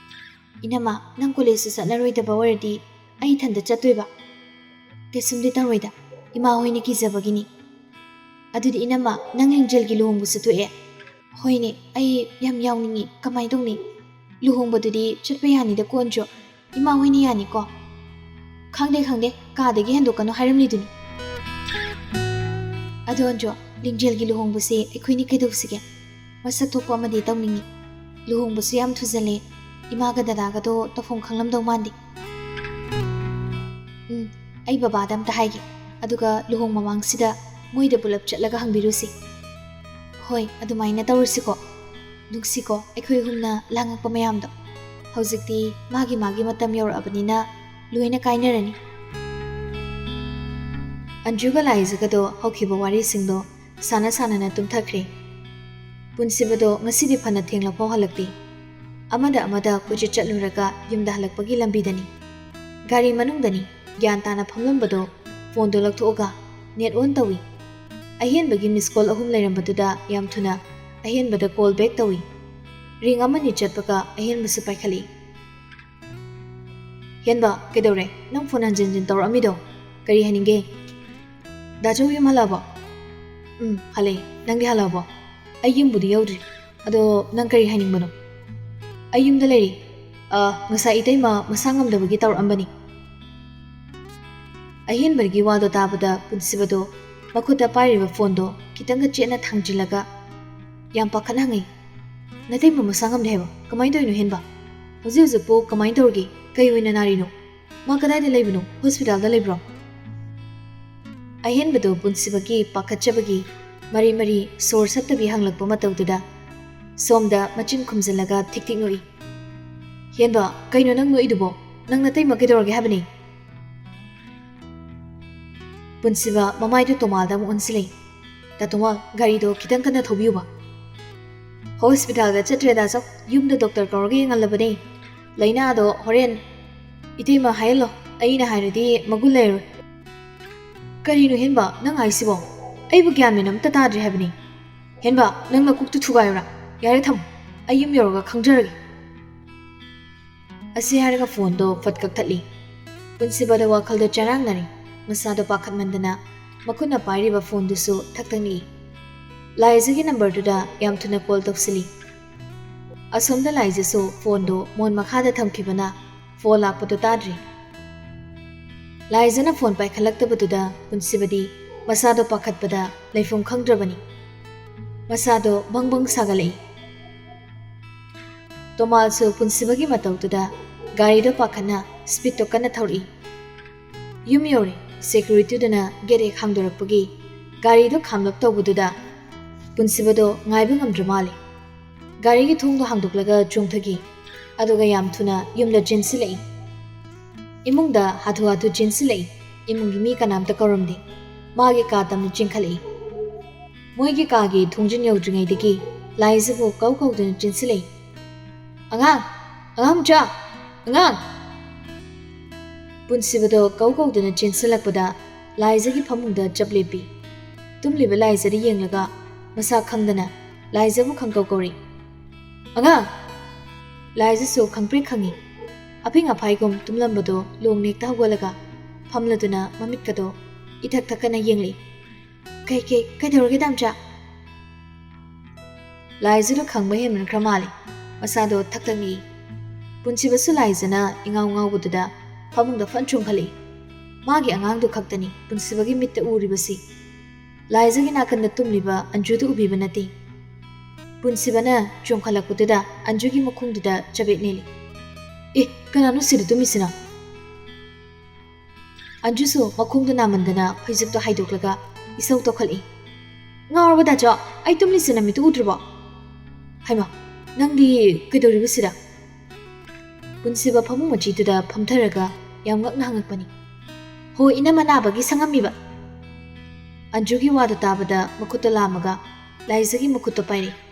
"ꯏꯅꯝꯃ, ꯅꯪ ꯀꯣꯂꯦꯖꯇ ꯆꯠꯂꯔꯣꯏꯗꯕ ꯑꯣꯏꯔꯗꯤ ꯑꯩ ꯏꯊꯟꯗ ꯆꯠꯇꯣꯏꯕ?" "ꯀꯩꯁꯨꯝꯗꯤ ꯇꯧꯔꯣꯏꯗ, ꯏꯃꯥ ꯍꯣꯏꯅ ꯀꯤꯖꯕꯒꯤꯅꯤ꯫" "ꯑꯗꯨꯗꯤ ꯏꯅꯝꯃ, ꯅꯪ ꯂꯤꯡꯖꯦꯜꯒꯤ ꯂꯨꯍꯣꯡꯕꯁꯨ ꯊꯣꯛꯑꯦ꯫" "ꯍꯣꯏꯅꯦ, ꯑꯩ ꯌꯥꯝ ꯌꯥꯎꯅꯤꯡꯉꯤ, ꯀꯃꯥꯏ ꯇꯧꯅꯤ?" ꯂꯨꯍꯣꯡꯕꯗꯨꯗꯤ ꯆꯠꯄ ꯌꯥꯅꯤꯗꯀꯣ ꯑꯟꯖꯨ, ꯏꯃꯥ ꯍꯣꯏꯅ ꯌꯥꯅꯤꯀꯣ? ꯈꯪꯗꯦ ꯈꯪꯗꯦ, ꯀꯥꯗꯒꯤ ꯍꯦꯟꯗꯣꯛꯀꯅꯨ ꯍꯥꯏꯔꯝꯂꯤꯗꯨꯅꯤ꯫ ꯑꯗꯣ ꯑꯟꯖꯨ, ꯂꯤꯡꯖꯦꯜꯒꯤ ꯂꯨꯍꯣꯡꯕꯁꯦ ꯑꯩꯈꯣꯏꯅꯤ ꯀꯩꯗꯧꯁꯤꯒꯦ? ꯃꯁꯛ ꯊꯣꯛꯄ ꯑꯃꯗꯤ ꯇꯧꯅꯤꯡꯉꯤ꯫ ꯂꯨꯍꯣꯡꯕꯁꯨ ꯌꯥꯝ ꯊꯨꯖꯜꯂꯦ, ꯏꯃꯥꯒ ꯗꯗꯥꯒꯗꯣ ꯇꯧꯐꯝ ꯈꯪꯂꯝꯗꯧ ꯃꯥꯟꯗꯦ꯫ ꯎꯝ, ꯑꯩ ꯕꯕꯥꯗ ꯑꯝꯇ ꯍꯥꯏꯒꯦ, ꯑꯗꯨꯒ ꯂꯨꯍꯣꯡ ꯃꯃꯥꯡꯁꯤꯗ ꯃꯣꯏꯗ ꯄꯨꯂꯞ ꯆꯠꯂꯒ ꯍꯪꯕꯤꯔꯨꯁꯤ꯫ ꯍꯣꯏ, ꯑꯗꯨꯃꯥꯏꯅ ꯇꯧꯔꯁꯤꯀꯣ꯫ ꯅꯨꯡꯁꯤꯀꯣ ꯑꯩꯈꯣꯏ ꯑꯍꯨꯝꯅ ꯂꯥꯡꯉꯛꯄ ꯃꯌꯥꯝꯗꯣ꯫ ꯍꯧꯖꯤꯛꯇꯤ ꯃꯥꯒꯤ ꯃꯥꯒꯤ ꯃꯇꯝ ꯌꯧꯔꯛꯑꯕꯅꯤꯅ ꯂꯣꯏꯅ ꯀꯥꯏꯅꯔꯅꯤ꯫ ꯑꯟꯖꯨꯒ ꯂꯥꯏꯖꯒꯗꯣ ꯍꯧꯈꯤꯕ ꯋꯥꯔꯤꯁꯤꯡꯗꯣ ꯁꯥꯟꯅ ꯁꯥꯟꯅꯅ ꯇꯨꯝꯊꯈ꯭ꯔꯦ꯫ ꯄꯨꯟꯁꯤꯕꯗꯣ ꯉꯁꯤꯗꯤ ꯐꯅ ꯊꯦꯡꯂꯐꯥꯎ ꯍꯜꯂꯛꯇꯦ꯫ ꯑꯃꯗ ꯑꯃꯗ ꯀꯣꯏꯆꯠ ꯆꯠꯂꯨꯔꯒ ꯌꯨꯝꯗ ꯍꯜꯂꯛꯄꯒꯤ ꯂꯝꯕꯤꯗꯅꯤ꯫ ꯒꯥꯔꯤ ꯃꯅꯨꯡꯗꯅꯤ꯫ ꯒ꯭ꯌꯥꯟ ꯇꯥꯅ ꯐꯝꯂꯝꯕꯗꯣ ꯐꯣꯟꯗꯣ ꯂꯧꯊꯣꯛꯑꯒ net on ꯇꯧꯏ꯫ ꯑꯍꯦꯟꯕꯒꯤ miss call ꯑꯍꯨꯝ ꯂꯩꯔꯝꯕꯗꯨꯗ ꯌꯥꯝ ꯊꯨꯅ ꯑꯍꯦꯟꯕꯗ call back ꯇꯧꯏ꯫ Ring ꯑꯃꯅꯤ ꯆꯠꯄꯒ ꯑꯍꯦꯟꯕꯁꯨ ꯄꯥꯏꯈꯠꯂꯛꯏ꯫ "ꯍꯦꯟꯕ, ꯀꯩꯗꯧꯔꯦ? ꯅꯪ ꯐꯣꯟ ꯍꯟꯖꯤꯟ ꯍꯟꯖꯤꯟ ꯇꯧꯔꯛꯑꯝꯃꯤꯗꯣ ꯀꯔꯤ ꯍꯥꯏꯅꯤꯡꯒꯦ?" "ꯗꯥꯆꯧ ꯌꯨꯝ ꯍꯜꯂꯛꯑꯕꯣ?" "ꯎꯝ, ꯍꯜꯂꯛꯑꯦ꯫ ꯅꯪꯗꯤ ꯍꯜꯂꯛꯑꯕꯣ?" "ꯑꯩ ꯌꯨꯝꯕꯨꯗꯤ ꯌꯧꯗ꯭ꯔꯤ꯫ ꯑꯗꯣ ꯅꯪ ꯀꯔꯤ ꯍꯥꯏꯅꯤꯡꯕꯅꯣ?" "ꯑꯩ ꯌꯨꯝꯗ ꯂꯩꯔꯤ꯫ ꯑ, ꯉꯁꯥꯏ ꯏꯇꯩꯃ ꯃꯁꯥ ꯉꯝꯗꯕꯒꯤ ꯇꯧꯔꯛꯑꯝꯕꯅꯤ꯫" ꯑꯍꯦꯟꯕꯒꯤ ꯋꯥꯗꯣ ꯇꯥꯕꯗ ꯄꯨꯟꯁꯤꯕꯗꯣ ꯃꯈꯨꯠꯇ ꯄꯥꯏꯔꯤꯕ ꯐꯣꯟꯗꯣ ꯈꯤꯇꯪꯒ ꯆꯦꯠꯅ ꯊꯥꯡꯖꯤꯜꯂꯒ ꯌꯥꯝ ꯄꯥꯈꯠꯅ ꯍꯪꯉꯤ, "ꯅꯇꯩꯃ ꯃꯁꯥ ꯉꯝꯗꯦ ꯍꯥꯏꯕ? ꯀꯃꯥꯏꯅ ꯇꯧꯔꯤꯅꯣ ꯍꯦꯟꯕ? ꯍꯧꯖꯤꯛ ꯍꯧꯖꯤꯛꯄꯨ ꯀꯃꯥꯏꯅ ꯇꯧꯔꯤꯒꯦ? ꯀꯩ ꯑꯣꯏꯅ ꯅꯥꯔꯤꯅꯣ? ꯃꯥ ꯀꯗꯥꯏꯗ ꯂꯩꯕꯅꯣ? ꯍꯣꯁꯄꯤꯇꯥꯜꯗ ꯂꯩꯕ꯭ꯔꯣ?" ꯑꯍꯦꯟꯕꯗꯣ ꯄꯨꯟꯁꯤꯕꯒꯤ ꯄꯥꯈꯠꯆꯕꯒꯤ ꯃꯔꯤ ꯃꯔꯤ ꯁꯣꯔ ꯁꯠꯇꯕꯤ ꯍꯪꯂꯛꯄ ꯃꯇꯧꯗꯨꯗ ꯁꯣꯝꯗ ꯃꯆꯤꯟ ꯈꯨꯝꯖꯤꯜꯂꯒ ꯊꯤꯛ ꯊꯤꯛ ꯅꯣꯛꯏ꯫ "ꯍꯦꯟꯕ, ꯀꯩꯅꯣ ꯅꯪ ꯅꯣꯛꯏꯗꯨꯕꯣ? ꯅꯪ ꯅꯇꯩꯃ ꯀꯩꯗꯧꯔꯒꯦ ꯍꯥꯏꯕꯅꯤ?" ꯄꯨꯟꯁꯤꯕ ꯃꯃꯥꯏꯗꯨ ꯇꯣꯃꯥꯜꯗ ꯑꯃꯨꯛ ꯑꯣꯟꯁꯤꯜꯂꯤ꯫ "ꯇꯥ ꯇꯣꯃꯥꯜ, ꯒꯥꯔꯤꯗꯣ ꯈꯤꯇꯪ ꯀꯟꯅ ꯊꯧꯕꯤꯌꯨꯕ꯫" "ꯍꯣꯁꯄꯤꯇꯥꯜꯗ ꯆꯠꯇ꯭ꯔꯦ ꯗꯥꯆꯧ, ꯌꯨꯝꯗ ꯗꯣꯛꯇꯔ ꯀꯧꯔꯒ ꯌꯦꯡꯍꯜꯂꯕꯅꯦ꯫ ꯂꯥꯏꯅꯥꯗꯣ ꯍꯣꯔꯦꯟ ꯏꯇꯩꯃ ꯍꯥꯏꯍꯜꯂꯣ, ꯑꯩꯅ ꯍꯥꯏꯔꯗꯤ ꯃꯒꯨꯟ ꯂꯩꯔꯣꯏ꯫" "ꯀꯔꯤꯅꯣ ꯍꯦꯟꯕ ꯅꯪ ꯍꯥꯏꯁꯤꯕꯣ? ꯑꯩꯕꯨ ꯒ꯭ꯌꯥꯟ ꯃꯦꯟ ꯑꯝꯇ ꯇꯥꯗ꯭ꯔꯦ ꯍꯥꯏꯕꯅꯤ꯫" "ꯍꯦꯟꯕ, ꯅꯪ ꯅꯀꯣꯛꯇꯨ ꯊꯨꯒꯥꯏꯌꯨꯔꯥ? ꯌꯥꯔꯦ, ꯊꯝꯃꯣ, ꯑꯩ ꯌꯨꯝ ꯌꯧꯔꯒ ꯈꯪꯖꯔꯒꯦ꯫" ꯑꯁꯤ ꯍꯥꯏꯔꯒ ꯐꯣꯟꯗꯣ ꯐꯠ ꯀꯛꯊꯠꯂꯤ꯫ ꯄꯨꯟꯁꯤꯕꯗ ꯋꯥꯈꯜꯗ ꯆꯔꯥꯡꯅꯔꯤ꯫ ꯃꯁꯥꯗꯣ ꯄꯥꯈꯠꯃꯟꯗꯅ ꯃꯈꯨꯠꯅ ꯄꯥꯏꯔꯤꯕ ꯐꯣꯟꯗꯨꯁꯨ ꯊꯛ ꯊꯛ ꯅꯤꯛꯏ꯫ ꯂꯥꯏꯖꯒꯤ ꯅꯝꯕꯔꯗꯨꯗ ꯌꯥꯝ ꯊꯨꯅ ꯀꯣꯜ ꯇꯧꯁꯤꯜꯂꯤ꯫ ꯑꯁꯣꯝꯗ ꯂꯥꯏꯖꯁꯨ ꯐꯣꯟꯗꯣ ꯃꯣꯟ ꯃꯈꯥꯗ ꯊꯝꯈꯤꯕꯅ ꯐꯣꯟ ꯂꯥꯛꯄꯗꯣ ꯇꯥꯗ꯭ꯔꯤ꯫ ꯂꯥꯏꯖꯅ ꯐꯣꯟ ꯄꯥꯏꯈꯠꯂꯛꯇꯕꯗꯨꯗ ꯄꯨꯟꯁꯤꯕꯗꯤ ꯃꯁꯥꯗꯣ ꯄꯥꯈꯠꯄꯗ ꯂꯩꯐꯝ ꯈꯪꯗ꯭ꯔꯕꯅꯤ꯫ ꯃꯁꯥꯗꯣ ꯕꯪ ꯕꯪ ꯁꯥꯒꯠꯂꯛꯏ꯫ ꯇꯣꯃꯥꯜꯁꯨ ꯄꯨꯟꯁꯤꯕꯒꯤ ꯃꯇꯧꯗꯨꯗ ꯒꯥꯔꯤꯗꯣ ꯄꯥꯈꯠꯅ ꯁ꯭ꯄꯤꯠꯇꯣ ꯀꯟꯅ ꯊꯧꯔꯛꯏ꯫ ꯌꯨꯝ ꯌꯧꯔꯦ꯫ ꯁꯦꯀ꯭ꯌꯨꯔꯤꯇꯤꯗꯨꯅ ꯒꯦꯠ ꯍꯦꯛ ꯍꯥꯡꯗꯣꯔꯛꯄꯒꯤ ꯒꯥꯔꯤꯗꯣ ꯈꯥꯝꯂꯞ ꯇꯧꯕꯗꯨꯗ ꯄꯨꯟꯁꯤꯕꯗꯣ ꯉꯥꯏꯕ ꯉꯝꯗ꯭ꯔ ꯃꯥꯜꯂꯦ꯫ ꯒꯥꯔꯤꯒꯤ ꯊꯣꯡꯗꯣ ꯍꯥꯡꯗꯣꯛꯂꯒ ꯆꯣꯡꯊꯈꯤ꯫ ꯑꯗꯨꯒ ꯌꯥꯝ ꯊꯨꯅ ꯌꯨꯝꯗ ꯆꯦꯟꯁꯤꯜꯂꯛꯏ꯫ ꯏꯃꯨꯡꯗ ꯍꯥꯊꯨ ꯍꯥꯊꯨ ꯆꯦꯟꯁꯤꯜꯂꯛꯏ꯫ ꯏꯃꯨꯡꯒꯤ ꯃꯤ ꯀꯅꯥꯝꯇ ꯀꯧꯔꯝꯗꯦ꯫ ꯃꯥꯒꯤ ꯀꯥ ꯇꯝꯅ ꯆꯦꯟꯈꯠꯂꯛꯏ꯫ ꯃꯣꯏꯒꯤ ꯀꯥꯒꯤ ꯊꯣꯡꯖꯤꯟ ꯌꯧꯗ꯭ꯔꯤꯉꯩꯗꯒꯤ ꯂꯥꯏꯖꯕꯨ ꯀꯧ ꯀꯧꯗꯨꯅ ꯆꯦꯟꯁꯤꯜꯂꯛꯏ꯫ "ꯑꯉꯥꯡ! ꯑꯉꯥꯡ ꯃꯆꯥ! ꯑꯉꯥꯡ!" ꯄꯨꯟꯁꯤꯕꯗꯣ ꯀꯧ ꯀꯧꯗꯨꯅ ꯆꯦꯟꯁꯤꯜꯂꯛꯄꯗ ꯂꯥꯏꯖꯒꯤ ꯐꯃꯨꯡꯗ ꯆꯞ ꯂꯦꯞꯄꯤ꯫ ꯇꯨꯝꯂꯤꯕ ꯂꯥꯏꯖꯗ ꯌꯦꯡꯂꯒ ꯃꯁꯥ ꯈꯪꯗꯅ ꯂꯥꯏꯖꯕꯨ ꯈꯪꯀꯧ ꯀꯧꯔꯤ꯫ "ꯑꯉꯥꯡ!" ꯂꯥꯏꯖꯁꯨ ꯈꯪꯄ꯭ꯔꯦꯛ ꯈꯪꯉꯤ꯫ ꯑꯐꯤꯡ ꯑꯐꯥꯏꯒꯨꯝ ꯇꯨꯝꯂꯝꯕꯗꯣ ꯂꯣꯡ ꯅꯦꯛꯇ ꯍꯧꯒꯠꯂꯒ ꯐꯝꯂꯗꯨꯅ ꯃꯃꯤꯠꯀꯗꯣ ꯏꯊꯛ ꯊꯛꯀꯅ ꯌꯦꯡꯂꯛꯏ꯫ "ꯀꯩ, ꯀꯩ, ꯀꯩꯗꯧꯔꯒꯦ ꯗꯥꯝꯆꯥ?" ꯂꯥꯏꯖꯗꯣ ꯈꯪꯕ ꯍꯦꯟꯃꯟꯈ꯭ꯔ ꯃꯥꯜꯂꯦ꯫ ꯃꯁꯥꯗꯣ ꯊꯛ ꯊꯛ ꯅꯤꯛꯏ꯫ ꯄꯨꯟꯁꯤꯕꯁꯨ ꯂꯥꯏꯖꯅ ꯏꯉꯥꯎ ꯉꯥꯎꯕꯗꯨꯗ ꯐꯃꯨꯡꯗ ꯐꯟ ꯆꯣꯡꯈꯠꯂꯛꯏ꯫ ꯃꯥꯒꯤ ꯑꯉꯥꯡꯗꯨ ꯈꯛꯇꯅꯤ ꯄꯨꯟꯁꯤꯕꯒꯤ ꯃꯤꯠꯇ ꯎꯔꯤꯕꯁꯤ꯫ ꯂꯥꯏꯖꯒꯤ ꯅꯥꯀꯟꯗ ꯇꯨꯝꯂꯤꯕ ꯑꯟꯖꯨꯗꯨ ꯎꯕꯤꯕ ꯅꯠꯇꯦ꯫ ꯄꯨꯟꯁꯤꯕꯅ ꯆꯣꯡꯈꯠꯂꯛꯄꯗꯨꯗ ꯑꯟꯖꯨꯒꯤ ꯃꯈꯣꯡꯗꯨꯗ ꯆꯕꯦꯠ ꯅꯦꯜꯂꯤ꯫ "ꯑꯦ, ꯀꯅꯥꯅꯣ ꯁꯤꯗ ꯇꯨꯝꯃꯤꯁꯤꯅ?" ꯑꯟꯖꯨꯁꯨ ꯃꯈꯣꯡꯗꯨ ꯅꯥꯃꯟꯗꯅ ꯐꯩꯖꯨꯞꯇꯣ ꯍꯥꯏꯗꯣꯛꯂꯒ ꯏꯁꯧ ꯇꯧꯈꯠꯂꯛꯏ꯫ "ꯉꯥꯎꯔꯕ ꯗꯥꯆꯣ? ꯑꯩ ꯇꯨꯝꯂꯤꯁꯦ ꯅꯃꯤꯠꯇꯨ ꯎꯗ꯭ꯔꯤꯕꯣ? ꯍꯩꯃꯥ, ꯅꯪꯗꯤ ꯀꯩꯗꯧꯔꯤꯕ ꯁꯤꯗ?" ꯄꯨꯟꯁꯤꯕ ꯐꯃꯨꯡ ꯃꯆꯤꯗꯨꯗ ꯐꯝꯊꯔꯒ ꯌꯥꯝ ꯉꯛꯅ ꯍꯪꯉꯛꯄꯅꯤ꯫ "ꯍꯣ, ꯏꯅꯝꯃ ꯅꯥꯕꯒꯤ ꯁꯪꯉꯝꯃꯤꯕ꯫" ꯑꯟꯖꯨꯒꯤ ꯋꯥꯗꯨ ꯇꯥꯕꯗ ꯃꯈꯨꯠꯇꯣ ꯂꯥꯝꯃꯒ ꯂꯥꯏꯖꯒꯤ ꯃꯈꯨꯠꯇꯣ ꯄꯥꯏꯔꯛꯏ꯫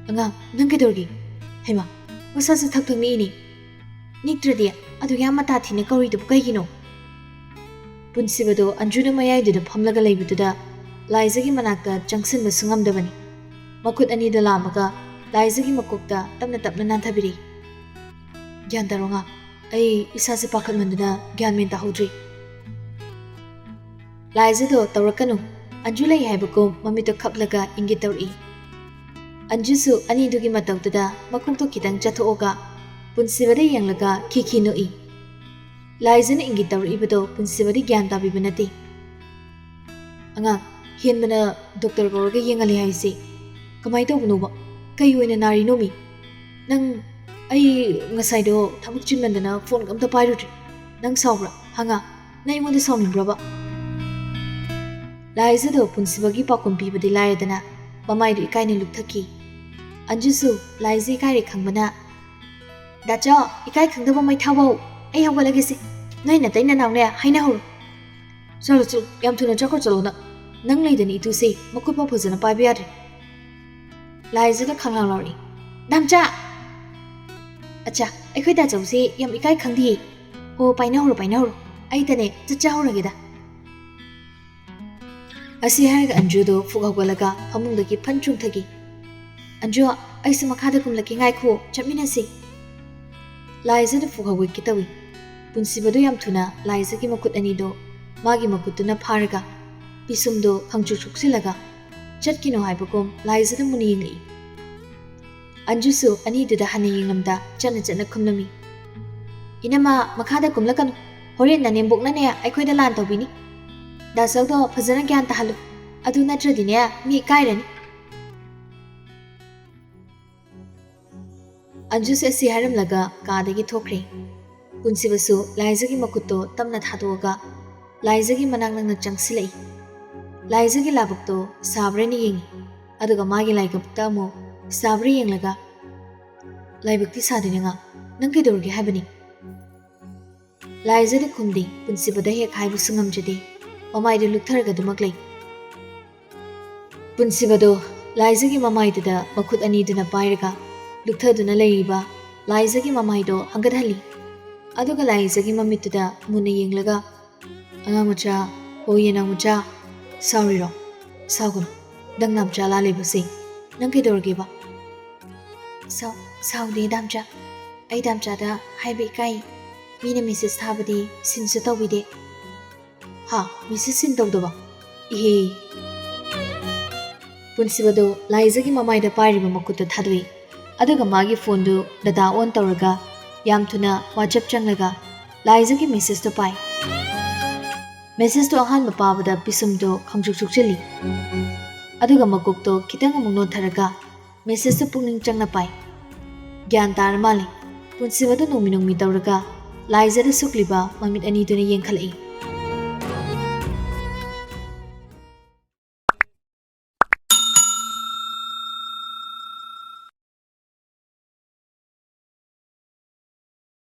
"ꯑꯉꯥꯡ, ꯅꯪ ꯀꯩꯗꯧꯔꯒꯦ? ꯍꯩꯃꯥ, ꯃꯁꯥꯁꯦ ꯊꯛ ꯊꯛ ꯅꯤꯛꯏꯅꯦ꯫ ꯅꯤꯛꯇ꯭ꯔꯗꯤ ꯑꯗꯨ ꯌꯥꯝ ꯃꯇꯥ ꯊꯤꯅ ꯀꯧꯔꯤꯗꯨꯕꯨ ꯀꯩꯒꯤꯅꯣ?" ꯄꯨꯟꯁꯤꯕꯗꯣ ꯑꯟꯖꯨꯅ ꯃꯌꯥꯏꯗꯨꯗ ꯐꯝꯂꯒ ꯂꯩꯕꯗꯨꯗ ꯂꯥꯏꯖꯒꯤ ꯃꯅꯥꯛꯇ ꯆꯪꯁꯤꯟꯕꯁꯨ ꯉꯝꯗꯕꯅꯤ꯫ ꯃꯈꯨꯠ ꯑꯅꯤꯗꯣ ꯂꯥꯝꯃꯒ ꯂꯥꯏꯖꯒꯤ ꯃꯀꯣꯛꯇ ꯇꯞꯅ ꯇꯞꯅ ꯅꯥꯟꯊꯕꯤꯔꯛꯏ꯫ "ꯒ꯭ꯌꯥꯟ ꯇꯥꯔꯣ ꯑꯉꯥꯡ, ꯑꯩ ꯏꯁꯥꯁꯦ ꯄꯥꯈꯠꯃꯟꯗꯅ ꯒ꯭ꯌꯥꯟ ꯃꯦꯟ ꯇꯥꯍꯧꯗ꯭ꯔꯦ꯫" ꯂꯥꯏꯖꯗꯣ ꯇꯧꯔꯛꯀꯅꯨ꯫ ꯑꯟꯖꯨ ꯂꯩ ꯍꯥꯏꯕꯒꯨꯝ ꯃꯃꯤꯠꯇꯣ ꯈꯞꯂꯒ ꯏꯪꯒꯤꯠ ꯇꯧꯔꯛꯏ꯫ ꯑꯟꯖꯨꯁꯨ ꯑꯅꯤꯗꯨꯒꯤ ꯃꯇꯧꯗꯨꯗ ꯃꯀꯣꯛꯇꯣ ꯈꯤꯇꯪ ꯆꯠꯊꯣꯛꯑꯒ ꯄꯨꯟꯁꯤꯕꯗ ꯌꯦꯡꯂꯒ ꯈꯤꯈꯤ ꯅꯣꯛꯏ꯫ ꯂꯥꯏꯖꯅ ꯏꯪꯒꯤꯠ ꯇꯧꯔꯛꯏꯕꯗꯣ ꯄꯨꯟꯁꯤꯕꯗꯤ ꯒ꯭ꯌꯥꯟ ꯇꯥꯕꯤꯕ ꯅꯠꯇꯦ꯫ "ꯑꯉꯥꯡ, ꯍꯦꯟꯕꯅ ꯗꯣꯛꯇꯔ ꯀꯧꯔꯒ ꯌꯦꯡꯍꯜꯂꯦ ꯍꯥꯏꯁꯦ ꯀꯃꯥꯏꯅ ꯇꯧꯕꯅꯣꯕ? ꯀꯩ ꯑꯣꯏꯅ ꯅꯥꯔꯤꯅꯣꯃꯤ? ꯅꯪ, ꯑꯩ ꯉꯁꯥꯏꯗꯣ ꯊꯕꯛ ꯆꯤꯟꯃꯟꯗꯅ ꯐꯣꯟꯒ ꯑꯝꯇ ꯄꯥꯏꯔꯨꯗ꯭ꯔꯦ꯫ ꯅꯪ ꯁꯥꯎꯕ꯭ꯔꯥ? ꯍꯥ ꯉꯥ? ꯅꯪ ꯑꯩꯉꯣꯟꯗ ꯁꯥꯎꯅꯤꯡꯕ꯭ꯔꯕ?" ꯂꯥꯏꯖꯗꯣ ꯄꯨꯟꯁꯤꯕꯒꯤ ꯄꯥꯎꯈꯨꯝ ꯄꯤꯕꯗꯤ ꯂꯥꯏꯔꯗꯅ ꯃꯃꯥꯏꯗꯨ ꯏꯀꯥꯏꯅ ꯂꯨꯞꯊꯈꯤ꯫ ꯑꯟꯖꯨꯁꯨ ꯂꯥꯏꯖ ꯏꯀꯥꯏꯔꯦ ꯈꯪꯕꯅ, "ꯗꯥꯆꯥ, ꯏꯀꯥꯏ ꯈꯪꯗꯕ ꯃꯩꯊꯥꯕꯧ, ꯑꯩ ꯍꯧꯒꯠꯂꯒꯦꯁꯦ꯫ ꯅꯣꯏ ꯅꯇꯩ ꯅꯅꯥꯎꯅꯦ ꯍꯥꯏꯅꯍꯧꯔꯣ꯫ ꯆꯠꯂꯣ, ꯆꯠꯂꯣ, ꯌꯥꯝ ꯊꯨꯅ ꯆꯠꯈ꯭ꯔꯣ, ꯆꯠꯂꯣ ꯅꯪ꯫ ꯅꯪ ꯂꯩꯗꯅ ꯏꯇꯨꯁꯦ ꯃꯈꯨꯠ ꯐꯥꯎ ꯐꯖꯅ ꯄꯥꯏꯕ ꯌꯥꯗ꯭ꯔꯦ꯫" ꯂꯥꯏꯖꯗ ꯈꯪꯂꯥꯎ ꯂꯥꯎꯔꯛꯏ, "ꯗꯥꯝꯆꯥ!" "ꯑꯠꯆꯥ, ꯑꯩꯈꯣꯏ ꯗꯥꯆꯧꯁꯦ ꯌꯥꯝ ꯏꯀꯥꯏ ꯈꯪꯗꯤꯌꯦ꯫ ꯍꯣ, ꯄꯥꯏꯅꯍꯧꯔꯣ, ꯄꯥꯏꯅꯍꯧꯔꯣ꯫ ꯑꯩ ꯇꯅꯦ ꯆꯠꯆꯍꯧꯔꯒꯦꯗ꯫" ꯑꯁꯤ ꯍꯥꯏꯔꯒ ꯑꯟꯖꯨꯗꯣ ꯐꯨꯛ ꯍꯧꯒꯠꯂꯒ ꯐꯃꯨꯡꯗꯒꯤ ꯐꯟ ꯆꯣꯡꯊꯈꯤ꯫ "ꯑꯟꯖꯨ, ꯑꯩꯁꯨ ꯃꯈꯥꯗ ꯀꯨꯝꯂꯛꯀꯦ, ꯉꯥꯏꯈꯣ, ꯆꯠꯃꯤꯟꯅꯁꯤ꯫" ꯂꯥꯏꯖꯗ ꯐꯨꯛ ꯍꯧꯒꯠꯀꯦ ꯇꯧꯏ꯫ ꯄꯨꯟꯁꯤꯕꯗꯨ ꯌꯥꯝ ꯊꯨꯅ ꯂꯥꯏꯖꯒꯤ ꯃꯈꯨꯠ ꯑꯅꯤꯗꯣ ꯃꯥꯒꯤ ꯃꯈꯨꯠꯇꯨꯅ ꯐꯥꯔꯒ ꯄꯤꯁꯨꯝꯗꯣ ꯈꯪꯆꯨ ꯆꯨꯛꯁꯤꯜꯂꯒ ꯆꯠꯈꯤꯅꯣ ꯍꯥꯏꯕꯒꯨꯝ ꯂꯥꯏꯖꯗ ꯃꯨꯟꯅ ꯌꯦꯡꯂꯛꯏ꯫ ꯑꯟꯖꯨꯁꯨ ꯑꯅꯤꯗꯨꯗ ꯍꯟꯅ ꯌꯦꯡꯂꯝꯗ ꯆꯠꯅ ꯆꯠꯅ ꯈꯨꯝꯂꯝꯃꯤ, "ꯏꯅꯝꯃ, ꯃꯈꯥꯗ ꯀꯨꯝꯂꯛꯀꯅꯨ꯫ ꯍꯣꯔꯦꯟ ꯅꯅꯦꯝꯕꯣꯛꯅꯅꯦ ꯑꯩꯈꯣꯏꯗ ꯂꯥꯟ ꯇꯧꯕꯤꯅꯤ꯫ ꯗꯥꯆꯧꯗꯣ ꯐꯖꯅ ꯒ꯭ꯌꯥꯟ ꯇꯥꯍꯜꯂꯨ꯫ ꯑꯗꯨ ꯅꯠꯇ꯭ꯔꯗꯤꯅꯦ ꯃꯤ ꯏꯀꯥꯏꯔꯅꯤ꯫" ꯑꯟꯖꯨꯁꯨ ꯑꯁꯤ ꯍꯥꯏꯔꯝꯂꯒ ꯀꯥꯗꯒꯤ ꯊꯣꯛꯈ꯭ꯔꯦ꯫ ꯄꯨꯟꯁꯤꯕꯁꯨ ꯂꯥꯏꯖꯒꯤ ꯃꯈꯨꯠꯇꯣ ꯇꯞꯅ ꯊꯥꯗꯣꯛꯑꯒ ꯂꯥꯏꯖꯒꯤ ꯃꯅꯥꯛ ꯅꯛꯅ ꯆꯪꯁꯤꯜꯂꯛꯏ꯫ ꯂꯥꯏꯖꯒꯤ ꯂꯥꯏꯕꯛꯇꯣ ꯁꯥꯕ꯭ꯔꯅ ꯌꯦꯡꯉꯤ꯫ ꯑꯗꯨꯒ ꯃꯥꯒꯤ ꯂꯥꯏꯕꯛꯇ ꯑꯃꯨꯛ ꯁꯥꯕ꯭ꯔ ꯌꯦꯡꯂꯒ, "ꯂꯥꯏꯕꯛꯇꯤ ꯁꯥꯗꯦꯅꯦ ꯉꯥ, ꯅꯪ ꯀꯩꯗꯧꯔꯒꯦ ꯍꯥꯏꯕꯅꯤ?" ꯂꯥꯏꯖꯗꯤ ꯈꯨꯝꯗꯦ, ꯄꯨꯟꯁꯤꯕꯗ ꯍꯦꯛ ꯍꯥꯏꯕꯁꯨ ꯉꯝꯖꯗꯦ꯫ ꯃꯃꯥꯏꯗꯨ ꯂꯨꯛꯊꯔꯒ ꯑꯗꯨꯃꯛ ꯂꯩ꯫ ꯄꯨꯟꯁꯤꯕꯗꯣ ꯂꯥꯏꯖꯒꯤ ꯃꯃꯥꯏꯗꯨꯗ ꯃꯈꯨꯠ ꯑꯅꯤꯗꯨꯅ ꯄꯥꯏꯔꯒ ꯂꯨꯛꯊꯗꯨꯅ ꯂꯩꯔꯤꯕ ꯂꯥꯏꯖꯒꯤ ꯃꯃꯥꯏꯗꯣ ꯍꯪꯒꯠꯍꯜꯂꯤ꯫ ꯑꯗꯨꯒ ꯂꯥꯏꯖꯒꯤ ꯃꯃꯤꯠꯇꯨꯗ ꯃꯨꯟꯅ ꯌꯦꯡꯂꯒ, "ꯑꯉꯥꯡ ꯃꯆꯥ, ꯍꯣ ꯌꯦꯅꯥꯎ ꯃꯆꯥ, ꯁꯥꯎꯔꯤꯔꯣ? ꯁꯥꯎꯒꯅꯨ꯫ ꯅꯪ ꯅꯥꯝꯆꯥ ꯂꯥꯜꯂꯤꯕꯁꯦ ꯅꯪ ꯀꯩꯗꯧꯔꯒꯦꯕ?" "ꯁꯥꯎ-, ꯁꯥꯎꯗꯦ ꯗꯥꯝꯆꯥ꯫ ꯑꯩ ꯗꯥꯝꯆꯥꯗ ꯍꯥꯏꯕ ꯏꯀꯥꯏ꯫ ꯃꯤꯅ ꯃꯦꯁꯦꯖ ꯊꯥꯕꯗꯤ ꯁꯤꯟꯁꯨ ꯇꯧꯕꯤꯗꯦ꯫" "ꯍꯥ? ꯃꯦꯁꯦꯖ ꯁꯤꯟ ꯇꯧꯗꯕ? ꯏꯍꯦ!" ꯄꯨꯟꯁꯤꯕꯗꯨ ꯂꯥꯏꯖꯒꯤ ꯃꯃꯥꯏꯗ ꯄꯥꯏꯔꯤꯕ ꯃꯈꯨꯠꯇꯨ ꯊꯥꯗꯣꯛꯏ꯫ ꯑꯗꯨꯒ ꯃꯥꯒꯤ ꯐꯣꯟꯗꯨ data on ꯇꯧꯔꯒ ꯌꯥꯝ ꯊꯨꯅ WhatsApp ꯆꯪꯂꯒ ꯂꯥꯏꯖꯒꯤ message ꯇꯨ ꯄꯥꯏ꯫ Message ꯇꯨ ꯑꯍꯥꯟꯕ ꯄꯥꯕꯗ ꯄꯤꯁꯨꯝꯗꯨ ꯈꯪꯁꯨꯛ ꯁꯨꯛꯆꯤꯜꯂꯤ꯫ ꯑꯗꯨꯒ ꯃꯀꯣꯛꯇꯣ ꯈꯤꯇꯪ ꯑꯃꯨꯛ ꯅꯣꯟꯊꯔꯒ message ꯇꯨ ꯄꯨꯛꯅꯤꯡ ꯆꯪꯅ ꯄꯥꯏ꯫ ꯒ꯭ꯌꯥꯟ ꯇꯥꯔ ꯃꯥꯜꯂꯦ꯫ ꯄꯨꯟꯁꯤꯕꯗꯨ ꯅꯣꯡꯃꯤ ꯅꯣꯡꯃꯤ ꯇꯧꯔꯒ ꯂꯥꯏꯖꯗ ꯁꯨꯛꯂꯤꯕ ꯃꯃꯤꯠ ꯑꯅꯤꯗꯨꯅ ꯌꯦꯡꯈꯠꯂꯛꯏ꯫